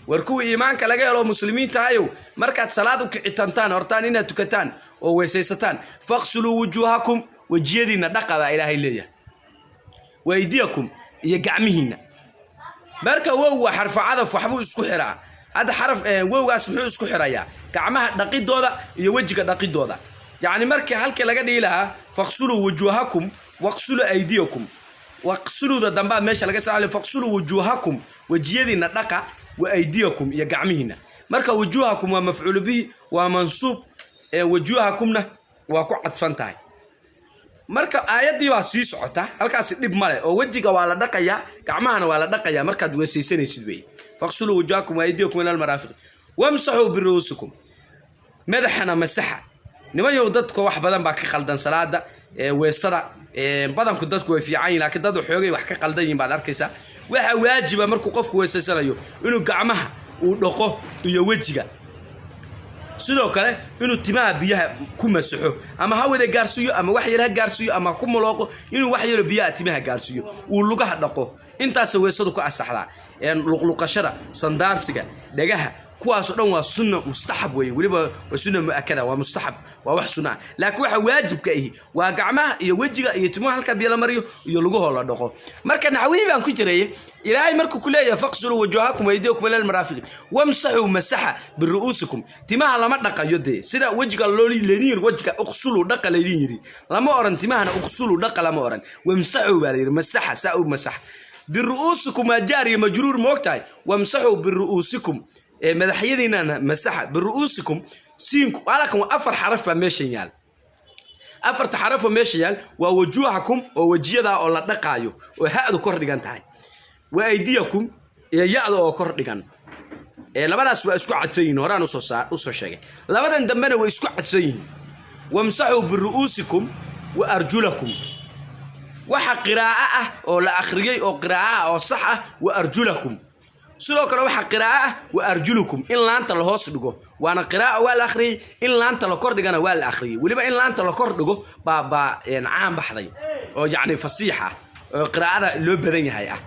Speaker 1: War kuwii iimaanka laga helo, muslimiinta hayow, markaad salaad u kicitantaan, hortaan inaad tukataan oo weesaysataan, "faqsuluu wujuuhakum", wejiyadiinna dhaqa baa Ilaahay leeyahay, "waydiyakum", iyo gacmihiinna. Marka wow waa xarfu cadaf, waxbuu isku xiraa. Hadda xaraf wowgaas muxuu isku xirayaa? Gacmaha dhaqidooda iyo wejiga dhaqidooda. Yacni markii halkii laga dhigi lahaa "faqsuluu wujuuhakum waqsuluu aydiyakum", waqsuluuda dambaa meesha laga saara. "Faqsuluu wujuuhakum", wejiyadiinna dhaqa, "wa aydiyakum", iyo gacmihiinna. Marka "wujuuhakum" waa mafcuulu bihi, waa mansuub, "wujuuhakumna" waa ku cadfan tahay. Marka aayaddii baa sii socota, halkaasi dhib male oo wejiga waa la dhaqayaa, gacmahana waa la dhaqayaa markaad weesaysanaysid wey. "Faqsuluu wujuhakum waaydiyakum ila almaraafiq wamsaxuu biru'uusikum", madaxana masaxa. Nimayow, dadka wax badan baa ka khaldan salaada, weesada. Badanku dadku way fiican yihin, laakiin dad xoogay wax ka qaldan yihin baad arkaysaa. Waxaa waajiba markuu qofku weesaysanayo inuu gacmaha uu dhaqo iyo wejiga, sidoo kale inuu timaha biyaha ku masaxo, ama ha wada gaarsiiyo, ama wax yar ha gaarsiiyo, ama ku mulooqo, inuu wax yaro biyaha timaha gaarsiiyo, uu lugaha dhaqo. Intaasa weesadu ku asaxdaa. Luqluqashada, sandaarsiga, dhagaha, kuwaasoo dhan waa sunna, mustaxab weeye. Weliba waa sunna mu'akada, waa mustaxab, waa wax sunna ah. Laakiin waxa waajibka ihi waa gacmaha iyo wejiga iyo timaha halka biyo la mariyo iyo lugahoo la dhaqo. Marka naxwihii baan ku jiray. Ilaahay markuu ku leeyahay "faqsuluu wujuuhakum waydiyakum ila almaraafiqi wamsaxuu", masaxa, "biru'uusikum", timaha lama dhaqayo dee. Sida wejiga loo leedin yiri, wejiga "uqsulu", dhaqa laydin yiri, lama oran timahana "uqsulu", dhaqa lama oran. "Wamsaxuu" baa la yiri, masaxa, saa u masax. "Biru'uusikum" waa jaar iyo majruur, moogtahay? "Wamsaxuu biru'uusikum", ee madaxyadiinana masaxa. "Biru'uusikum", siinku halkan waa afar xaraf baa meeshan yaal. Afarta xarafoo meesha yaal waa "wujuuhakum" oo wejiyadaa oo la dhaqaayo oo ha'du kor dhigan tahay, "wa aydiyakum" iyo ya-da oo kor dhigan. Ee labadaas waa isku cadsan yihiin, horaan usoo sheegay. Labadan dambena way isku cadsan yihiin, "wamsaxuu biru'uusikum wa arjulakum". Waxa qiraa'o ah oo la akhriyey oo qiraa'o ah oo sax ah "wa arjulakum". Sidoo kale waxaa qiraa'o ah "wa arjulukum", in laanta la hoos dhigo waana qiraa'o, waa la akhriyey. In laanta la kor dhigana waa la akhriyey. Weliba in laanta la kor dhigo baa caan baxday oo yacni fasiix ah oo qiraa'ada loo badan yahay ah.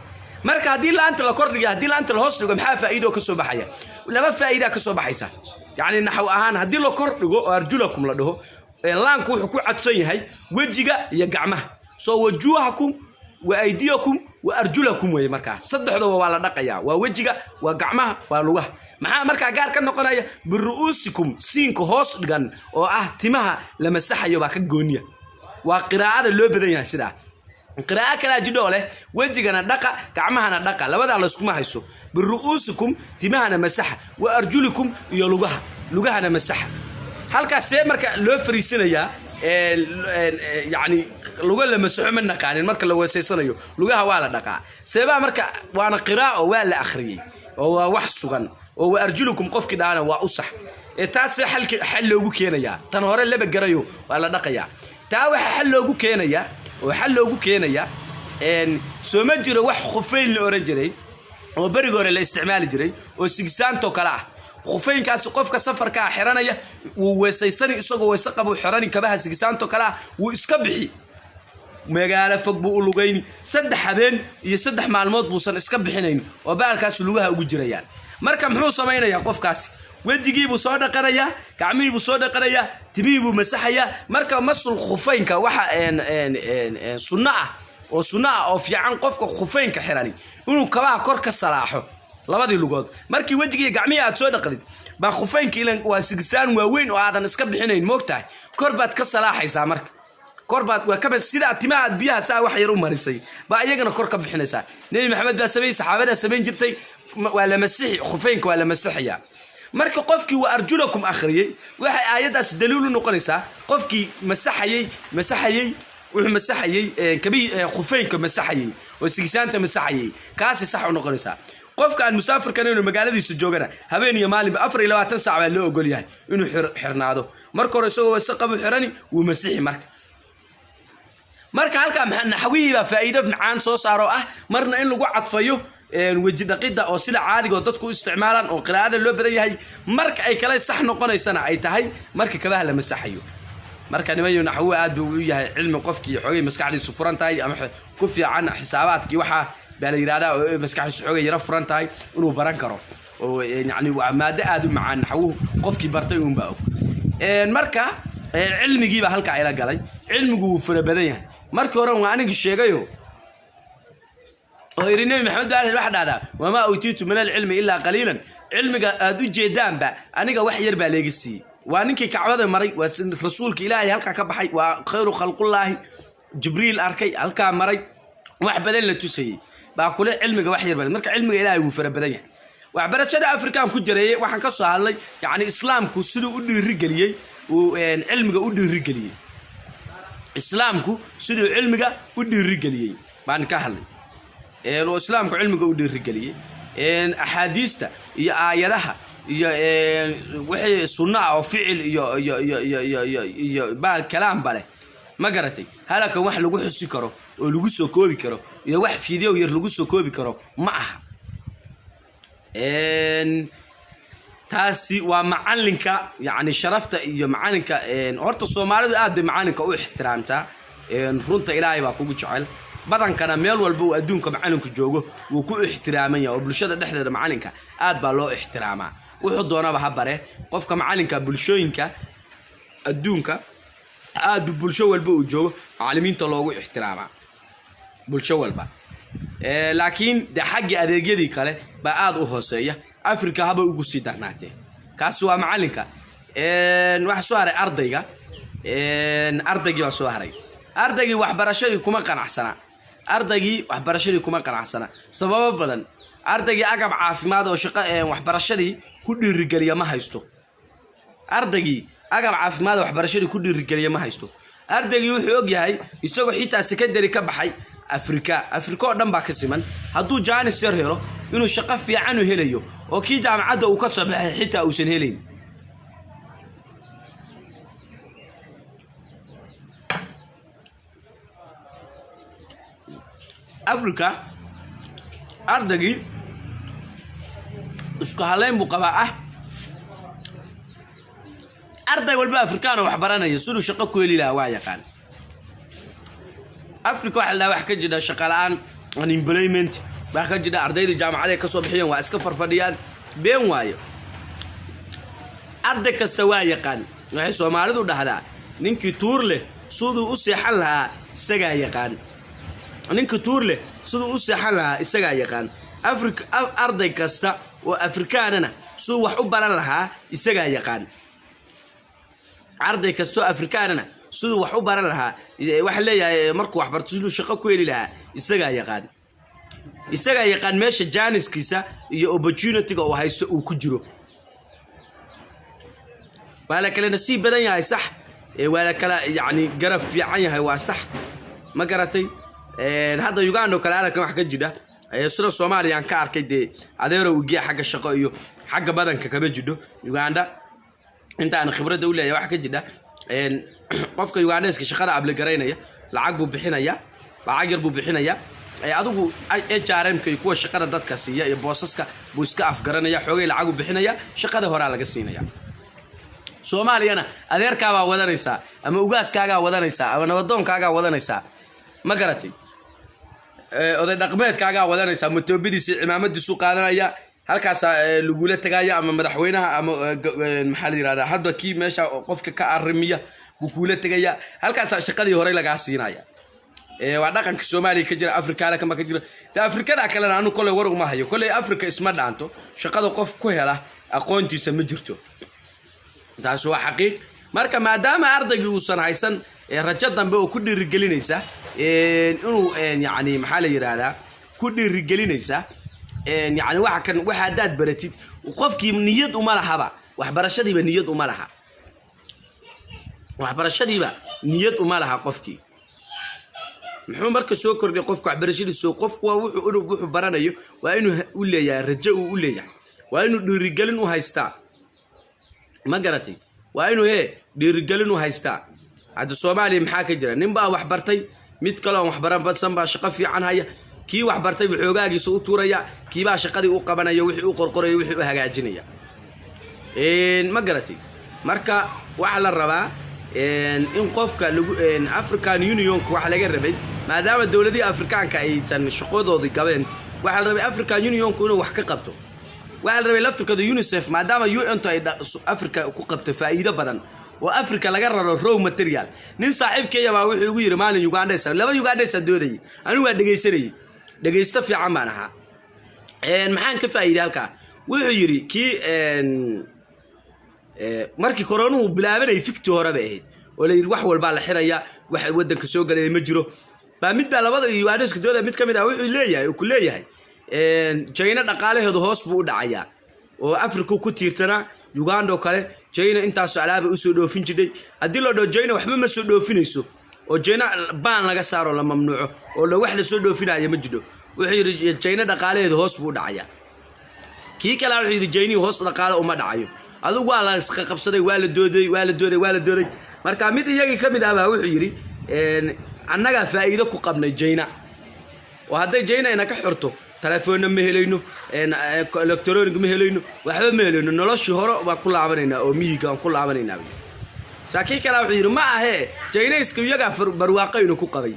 Speaker 1: Marka haddii laanta la kor dhigo, haddii laanta la hoos dhigo, maxaa faa'iido ka soo baxaya? Laba faa'iidaa ka soo baxaysa. Yacni naxw ahaan, haddii la kor dhigo oo "arjulakum" la dhaho, laanku wuxuu ku cadsan yahay wejiga iyo gacmaha. Soo "wajuuhakum wa aydiyakum wa arjulakum" weeye. Markaa saddexdooba waa la dhaqayaa, waa wejiga, waa gacmaha, waa lugaha. Maxaa markaa gaar ka noqonaya? "Biru'uusikum", siinka hoos dhigan oo ah timaha la masaxayo baa ka gooniya. Waa qiraa'ada loo badan yahay sidaa. Qiraa'o kalaa jidhoo leh wejigana dhaqa, gacmahana dhaqa, labadaa layskuma haysto. "Biru'uusikum", timahana masaxa, "wa arjulikum", iyo lugaha, lugahana masaxa. Halkaas see marka loo fariisanayaa? Yani luga la masaxo ma naqaanin. Marka la weesaysanayo lugaha waa la dhaqaa. Seebaa marka? Waana qiraa'o, waa la akhriyey oo waa wax sugan oo "wa arjulukum" qofkii dhaana waa u sax. Ee taas see xalki xal loogu keenayaa? Tan hore laba garayo, waa la dhaqayaa. Taa waxaa xal loogu keenayaa oo xal loogu keenayaa, soo ma jiro wax khufeyn la oran jiray oo beriga hore la isticmaali jiray oo sigsaantoo kale ah? Khufeynkaasi qofka safarkaa xiranaya wuu weesaysani, isagoo weyse qabuu xirani kabaha sigsaantoo kale ah, wuu iska bixi, magaalo fog buu u lugayni, 3 habeen iyo 3 maalmood buusan iska bixinayn oo baalkaas lugaha ugu jirayaan. Marka muxuu samaynayaa qofkaasi? Wejigiibuu soo dhaqanayaa, gacmihiibuu soo dhaqanayaa, timihiibuu masaxayaa. Marka masul khufeynka waxa sunno ah oo sunno ah oo fiican qofka khufeynka xirani inuu kabaha kor ka salaaxo labadii lugood. Markii wejigii gacmihii aad soo dhaqdid baa khufeynka, ilan waa sigisaan waaweyn oo aadan iska bixinayn, moogtahay, kor baad ka salaaxaysaa. Marka kor baad waa kaba sidaa timaha aad biyaha saa wax yar u marisay baa iyagana kor ka bixinaysaa. Nebi Maxamed baa sameeyey, saxaabadaa samayn jirtay. Waa la masixi, khufeynka waa la masixayaa. Marka qofkii "wa arjulakum" akhriyey, waxay aayaddaas daliil u noqonaysaa qofkii masaxayey, wuxuu masaxayey kabi khufeynka masaxayey oo sigisaanta masaxayey, kaasi sax u noqonaysaa. Qofka aan musaafirkan inuu magaaladiisa joogana, habeen iyo maalinba 24 saac baa loo ogol yahay inuu xirnaado. Marka hore isagoo wase qabu xirani, wuu masixi. Marka halkaa naxwihii baa faa'iido macaan soo saaro, ah marna in lagu cadfayo weji dhaqidda oo sida caadiga oo dadku u isticmaalaan oo qiraa'ada loo badan yahay, marka ay kale sax noqonaysana ay tahay marka kabaha la masaxayo. Marka nimayo, naxwuhu aad buu u yahay cilmi qofkii xoogay maskaxdiisu furan tahay ama ku fiican xisaabaadkii waxaa baa la yidhahdaa, oo maskaxdiisu xoogay yaro furan tahay inuu baran karo, oo yacni waa maado aad u macaan naxwuhu, qofkii bartay uunbaa og. Marka cilmigiibaa halkaa ila galay. Cilmigu wuu fara badan yahay. Markii hore waa anigi sheegayo oo iri Nebi Maxamed baa waxa dhahdaa: "Wamaa uutiitu min alcilmi illaa qaliilan." Cilmiga aad u jeedaanba aniga wax yar baa leega siiyey. Waa ninkii Kacbada maray, waa rasuulka Ilaahay halkaa ka baxay, waa khayru khalqullaahi, Jibriil arkay, halkaa maray, wax badan la tusayey baa kule cilmiga wax yar baa. Marka cilmiga Ilaahay wuu fara badan yahay. Waxbarashada Afrikaan ku jareeyey, waxaan ka soo hadlay yacni Islaamku siduu u dhiirigeliyey, uu cilmiga u dhiirigeliyey. Islaamku siduu cilmiga u dhiirigeliyey baan ka hadlay, oo Islaamku cilmiga u dhiirigeliyey, axaadiista iyo aayadaha iyo wixii sunno ah oo ficil iyo baal kalaamba leh. Ma garatay? Halakan wax lagu xusi karo oo lagu soo koobi karo iyo wax fiideo yar lagu soo koobi karo ma aha. Taasi waa macalinka, yacni sharafta iyo macalinka. Horta Soomaalidu aad bay macalinka u ixtiraamtaa. Runta Ilaahay baa kugu jecel. Badankana meel walba uu adduunka macalinku joogo wuu ku ixtiraaman yahay, oo bulshada dhexdeeda macalinka aad baa loo ixtiraamaa. Wuxuu doonaba ha bare, qofka macalinka bulshooyinka adduunka aad bu bulsho walba uu joogo macalimiinta loogu ixtiraamaa, bulsho walba. Laakiin de xaggii adeegyadii kale baa aada u hooseeya, Africa haba ugu sii darnaatee. Kaasi waa macalinka. Waxaa soo haray ardayga. Ardaygii baa soo haray. Ardaygii waxbarashadii kuma qanacsana. Ardaygii waxbarashadii kuma qanacsana sababo badan. Ardaygii agab caafimaad oo shaqo waxbarashadii ku dhiirigeliya ma haysto. Ardaygii agab caafimaad oo waxbarashadii ku dhiirigeliya ma haysto. Ardaygii wuxuu og yahay, isagoo xitaa secondary ka baxay, Afrika, Afrika oo dhan baa ka siman, hadduu jaanis yar helo inuu shaqo fiican u helayo oo kii jaamacadda uu ka soo baxay xitaa uusan helayn. Africa ardaygii isku halayn buu qabaa ah. Arday walba Afrikaano wax baranaya siduu shaqo ku heli lahaa waa yaqaan. Africa waxa la dhaha wax ka jira shaqa la-aan, unemployment wax ka jira. Ardayda jaamacaday ka soo bixiyeen waa iska farfadhiyaan, been waayo. Arday kasta waa yaqaan. Waxay Soomaalidu dhahdaa: "Ninkii tuur leh siduu u seexan lahaa isagaa yaqaan." Ninkii tuur leh siduu u seexan lahaa isagaa yaqaan. Africa arday kasta oo Afrikaanana siduu wax u baran lahaa isagaa yaqaan. Arday kastoo Afrikaanana siduu wax u baran lahaa, waxa leeyahay, markuu wax barto siduu shaqo ku heli lahaa isagaa yaqaan. Isagaa yaqaan meesha jaaniskiisa iyo opportunityga uu haysto uu ku jiro. Waa la kala nasiib badan yahay, sax. Waa la kala yacni garab fiican yahay, waa sax. Ma garatay? Hadda Uganda oo kale alakan wax ka jira, sida Soomaaliya aan ka arkay, dee adeerow igiya xagga shaqo iyo xagga badanka kama jidho. Uganda intaan khibradda u leeyahay wax ka jidha, qofka Ugandeska shaqada apply garaynaya lacag buu bixinaya, lacag yar buu bixinaya. Adigu HRM-ka iyo kuwa shaqada dadka siiya iyo boosaska buu iska afgaranaya, xoogay lacag bixinaya, shaqada horaa laga siinaya. Soomaaliyana adeerkaabaa wadanaysaa ama ugaaskaagaa wadanaysaa ama nabadoonkaagaa wadanaysaa. Ma garatay? Oday dhaqmeedkaagaa wadanaysaa, matoobadiisi cimaamadiisu qaadanaya, halkaasaa lagula tegaya, ama madaxweynaha ama maxaa la yirahdaa, hadba kii meesha qofka ka arrimiya buu kuula tegaya, halkaasaa shaqadii horey lagaa siinaya. Waa dhaqanka Soomaaliya ka jira. Afrikaana kama ka jira de. Afrikada kalena anu koley war uma hayo. Koley Africa isma dhaanto, shaqada qof ku hela aqoontiisa ma jirto, taasi waa xaqiiq. Marka maadaama ardaygii uusan haysan rajo dambe oo ku dhiirigelinaysa inuu yacni maxaa la yidhaahdaa, ku dhiirigelinaysa Yani waxa kan, waxa haddaad baratid, qofkii niyad uma lahaba waxbarashadiiba, niyad uma laha waxbarashadiiba, niyad uma laha qofkii. Muxuu marka soo kordhay qofka waxbarashadiisu? Qofku waa wuxuu inuu wuxuu baranayo waa inuu u leeyahay rajo, uu u leeyahay, waa inuu dhiirigelin u haystaa. Ma garatay? Waa inuu dhiirigelin u haystaa. Hadda Soomaaliya maxaa ka jira? Nin baa wax bartay, mid kale oon waxbaran badsan baa shaqo fiican haya. Kii wax bartay buu xoogaagiisa u tuuraya, kiibaa shaqadii u qabanaya, wixii u qorqoraya, wixii u hagaajinaya. Ma garatay? Marka waxaa la rabaa in qofka lagu African Unionka waxa laga rabay, maadaama dowladihii Afrikaanka aysan shaqadoodii gabeen, waxaa la rabay African Unionku inuu wax ka qabto. Waxaa la rabay laftirkooda UNICEF, maadaama UN-tu ay Africa ku qabto faa'iido badan oo Africa laga raro raw material. Nin saaxiibkeeya baa wuxuu igu yidhi maalin, Ugandhaysa, laba Ugandhaysa doodayay, anigu waa dhegaysanayay, dhegaysto fiican baan ahaa. Maxaan ka faa'iiday halkaa? Wuxuu yidhi kii markii koronuhu bilaabanayay, fiktii hore bay ahayd, oo la yidhi wax walbaa la xiraya, wax waddanka soo galaya ma jiro, baa mid baa labada Ugandhayska dooda mid ka mid ah wuxuu leeyahay, uu ku leeyahay, China dhaqaalaheedu hoos buu u dhacayaa oo Africa ku tiirsanaa. Uganda oo kale China intaasoo alaaba usoo dhoofin jidhay. Haddii loo dhaho China waxba ma soo dhoofinayso oo China baan laga saaro, la mamnuuco oo la wax lasoo dhoofinaya ma jidho, wuxuu yidhi China dhaqaalaheedu hoos buu u dhacayaa. Kii kale wuxuu yidhi Chinihii hoos dhaqaale uma dhacayo. Adigu waa la isqa qabsaday, waa la dooday, waa la dooday, waa la dooday. Marka mid iyagii ka mid ah baa wuxuu yidhi, annagaa faa'iido ku qabnay China, oo hadday China ina ka xorto, telefoonna ma helayno, electronic ma helayno, waxba ma helayno, noloshii hore baan ku laabanaynaa oo miyiga aan ku laabanaynaa. Saa kii kale wuxuu yidhi, ma ahee, Chinayska iyagaa barwaaqaynu ku qabay,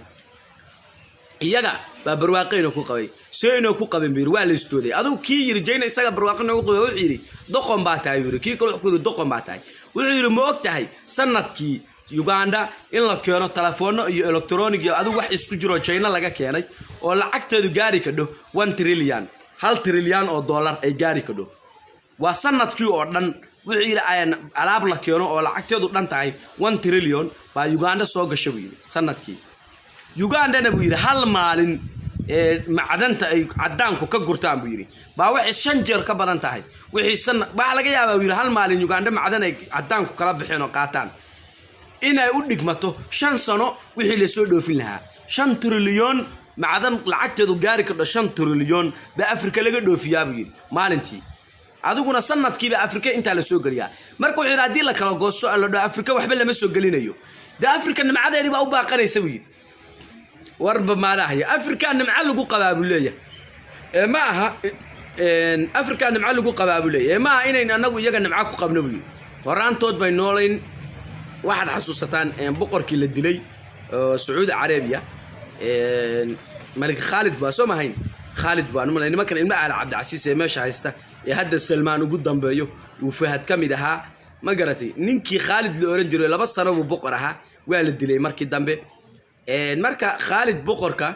Speaker 1: iyaga baa barwaaqayna ku qabay, seynoo ku qabin buu yidhi. Waa la isdooday. Adigu kii yidhi China isaga barwaaqo noogu qabay wuxuu yidhi, doqon baa tahay buu yidhi. Kii kale wuxuu ku yidhi, doqon baa tahay. Wuxuu yidhi, ma og tahay sanadkii Uganda in la keeno telefoonno iyo electronic iyo adigu wax isku jiroo China laga keenay oo lacagteedu gaari kadho 1 trillion, 1 trilyan oo dollar ay gaari kadho? Waa sanadkii oo dhan. Wuxuu yidhi alaab la keeno oo lacagteedu dhan tahay 1 trillion baa Uganda soo gasha, buu yidhi, sanadkii. Ugandana, buu yidhi, hal maalin macdanta ay cadaanku ka gurtaan, buu yidhi, baa waxay 5 jeer ka badan tahay wixii sana. Waxaa laga yaabaa, buu yidhi, hal maalin Uganda macdan ay cadaanku kala baxeen oo qaataan inay u dhigmato 5 sano wixii lasoo dhoofin lahaa. 5 trilyon macdan lacagteedu gaari kardho 5 trilyon baa Afrika laga dhoofiyaa, buu yidhi, maalintii. Adiguna sanadkiiba Afrika intaa lasoo geliyaa. Marka wuxuu yidhi, haddii la kala goosto, la dhaho Afrika waxba lama soo gelinayo, dee Afrika nimcadeedii baa u baaqanaysa, buu yidhi. Warba maadahaya, Afrika nimco lagu qabaa, buu leeyahay. Ee ma aha Afrika nimco lagu qabaa, buu leeyahay, ee ma aha inayn anagu iyaga nimco ku qabno, buu yidhi. Horaantood bay noolayn. Waxaad xasuusataan boqorkii la dilay oo Sacuudi Carabiya, Malik Khaalid baa soo mahayn? Khaalid baan umalay. Nimankan ilmo Aal Cabdicasiis ee meesha haysta ee hadda Salmaan ugu dambeeyo, uu Fahad ka mid ahaa. Ma garatay? Ninkii Khaalid la oran jiray 2 sano buu boqor ahaa, waa la dilay markii dambe. Marka Khaalid boqorka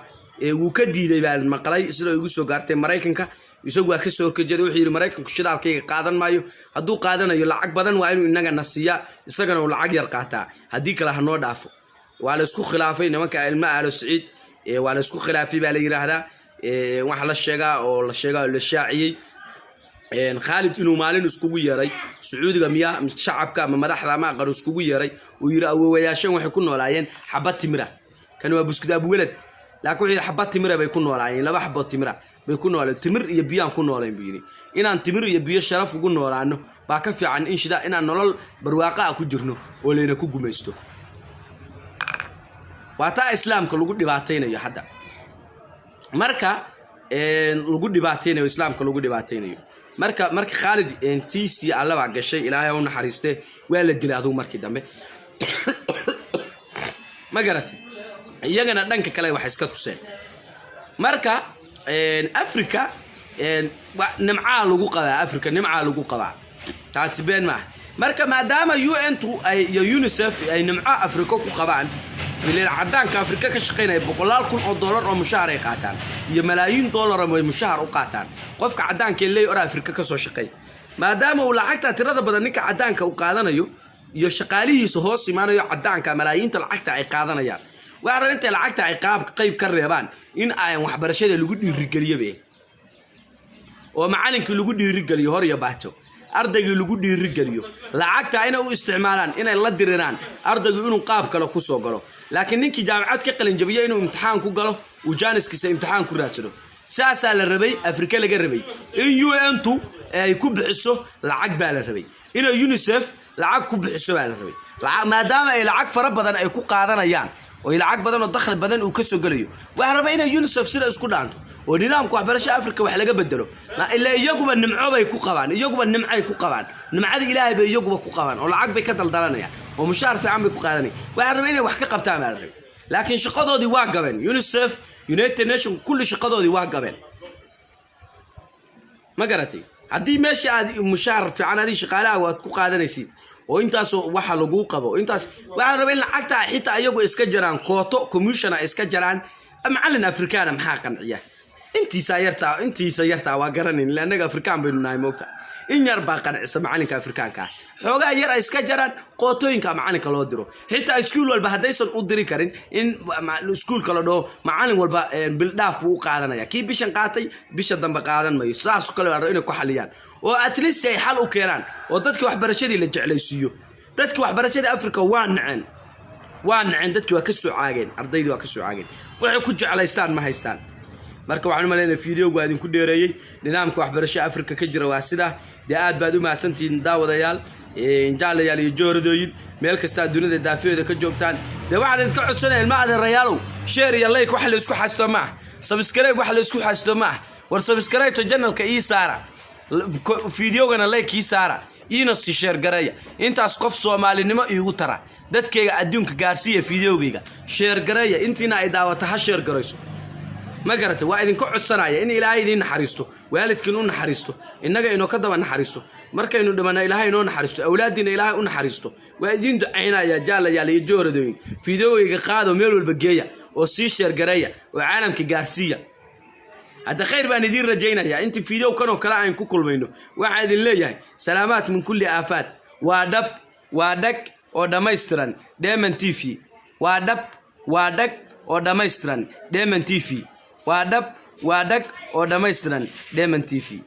Speaker 1: wuu ka diiday baan maqlay, sida igu soo gaartay, Maraykanka. Isagu waa kasoo horjeeday. Wuxuu yidhi, Maraykanku shidaalkayga qaadan maayo. Hadduu qaadanayo, lacag badan waa inuu inagana siiyaa, isagana uu lacag yar qaataa, haddii kale hanoo dhaafo. Waa la isku khilaafay nimanka ilmo Aalo Saciid, waa la isku khilaafay baa la yidhaahdaa. Waxaa la sheegaa oo la sheegaa oo la shaaciyey Khaalid inuu maalin iskugu yeeray Sacuudiga, miya shacabka ama madaxda ama aqal iskugu yeeray, uu yidhi, awoowayaashan waxay ku noolaayeen xabad timira. Kan waa buskud abuwalad, laakiin wuxuu yidhi xabad timira bay ku noolaayeen, laba xabood timira bay ku nooleen, timir iyo biyaan ku noolayn, buu yidhi. Inaan timir iyo biyo sharaf ugu noolaano baa ka fiican in shida inaan nolol barwaaqa ah ku jirno oo layna ku gumaysto. Waa taa islaamka lagu dhibaataynayo hadda. Marka lagu dhibaataynayo islaamka, lagu dhibaataynayo. Marka Khaalid tc alla baa gashay, Ilaahay ha u naxariiste, waa la dilay adugu markii dambe. Ma garatay? Iyagana dhanka kale waxay iska tuseen. Marka Africa nimcaa lagu qabaa, Africa nimcaa lagu qabaa, taasi been maaha. Marka maadaama UN-tu ay iyo UNICEF ay nimco Africa ku qabaan, ileen cadaanka Afrika ka shaqaynaya boqolaal kun oo dollar oo mushahar ay qaataan iyo malaayiin dollar oo ay mushahar u qaataan. Qofka cadaanka ee leey ora Afrika kasoo shaqeey, maadaama uu lacagta tirada badan ninka cadaanka uu qaadanayo iyo shaqaalihiisa hoos imaanayo, cadaanka malaayiinta lacagta ay qaadanayaan, waxaa raba intay lacagta ay qaab qayb ka reebaan in aan waxbarashada lagu dhiirigeliyo be. Oo macalinkii lagu dhiirigeliyo, hor iyo baajo ardaygii lagu dhiirigeliyo, lacagta inay u isticmaalaan inay la diriraan ardaygu inuu qaab kale kusoo galo. Laakiin ninkii jaamacad ka qalinjabiya inuu imtixaan ku galo, uu jaaniskiisa imtixaan ku raadsado, saasaa la rabay. Afrika laga rabay in UN-tu ay ku bixiso lacag baa la rabay, inay UNICEF lacag ku bixiso baa la rabay. Maadaama ay lacag fara badan ay ku qaadanayaan oo lacag badan oo dakhli badan uu kasoo gelayo, waxaa rabaa inay UNICEF sida isku dhaanto oo nidaamka waxbarasho Africa wax laga bedelo. Ilaa iyaguba nimco bay ku qabaan, iyaguba nimcay ku qabaan, nimcada Ilaahay bay iyaguba ku qabaan oo lacag bay ka daldalanayaan oo mushaar fiican bay ku qaadanayaan. Waxaa rabaa inay wax ka qabtaan baa la rabay, laakiin shaqadoodii waa gabeen. UNICEF, United Nation, kulli shaqadoodii waa gabeen. Ma garatay? Haddii meesha aad mushaar fiican adii shaqaalaha waad ku qaadanaysid oo intaasoo waxa laguu qabo, intaas waxaa la rabaa in lacagta xitaa iyagu iska jaraan, quota commission ay iska jaraan. Macallin Afrikaana maxaa qanciya? Intiisa yartaa, intiisa yartaa waa garanayn ila annaga Afrikaan baynu nahay, moogta. In yar baa qancisa macalinka Afrikaanka ah. Xoogaa yar ay iska jaraan, quotooyinka macalinka loo diro. Xitaa iskuul walba haddaysan u diri karin, in iskuulka la dhaho macalin walba bildhaaf buu u qaadanaya, kii bishan qaatay bisha dambe qaadan mayo. Saas oo kale waa inay ku xaliyaan oo at least ay xal u keenaan oo dadkii waxbarashadii la jeclaysiiyo. Dadkii waxbarashadii Africa waa naceen, waa naceen dadkii, waa ka soo caageen, ardaydii waa ka soo caageen, waxay ku jeclaystaan ma haystaan. Marka waxaan u malaynaya videogu waa idinku dheereeyey. Nidaamka waxbarasho Africa ka jira waa sidaa. Dee aad baad u mahadsantihiin, daawadayaal, jaalayaal iyo jooradooyin, meel kasta dunida daafaheeda ka joogtaan. Dee waxaan idinka codsanaya, ilma adeerayaalow, share iyo like wax la isku xasto ma ah, subscribe wax la isku xasto ma ah. War subscribe-ta channelka ii saara, videogana like ii saara, iina si share gareeya. Intaas qof Soomaalinimo iigu tara. Dadkayga adduunka gaarsiiya videogayga, share gareeya. Intiina ay daawata ha share garayso. Ma garatay? Waa idinka codsanaya in Ilaahay idiin naxariisto, waalidkiin u naxariisto, innaga inoo ka daba naxariisto, markaynu dhimana Ilaahay inoo naxariisto, awlaaddiina Ilaahay u naxariisto. Waa idiin ducaynaya, jaalayaal iyo jooradooyin. Videogayga qaado, meel walba geeya oo sii share gareeya oo caalamka gaarsiiya. Hadda khayr baan idiin rajaynayaa. Intii video kan oo kale aan ku kulmayno, waxaa idin leeyahay salaamaat min kulli aafaat. Waa dhab, waa dhag oo dhammaystiran Dheeman TV. Waa dhab, waa dhag oo dhammaystiran Dheeman TV. Waa dhab, waa dhag oo dhammaystiran Dheeman TV.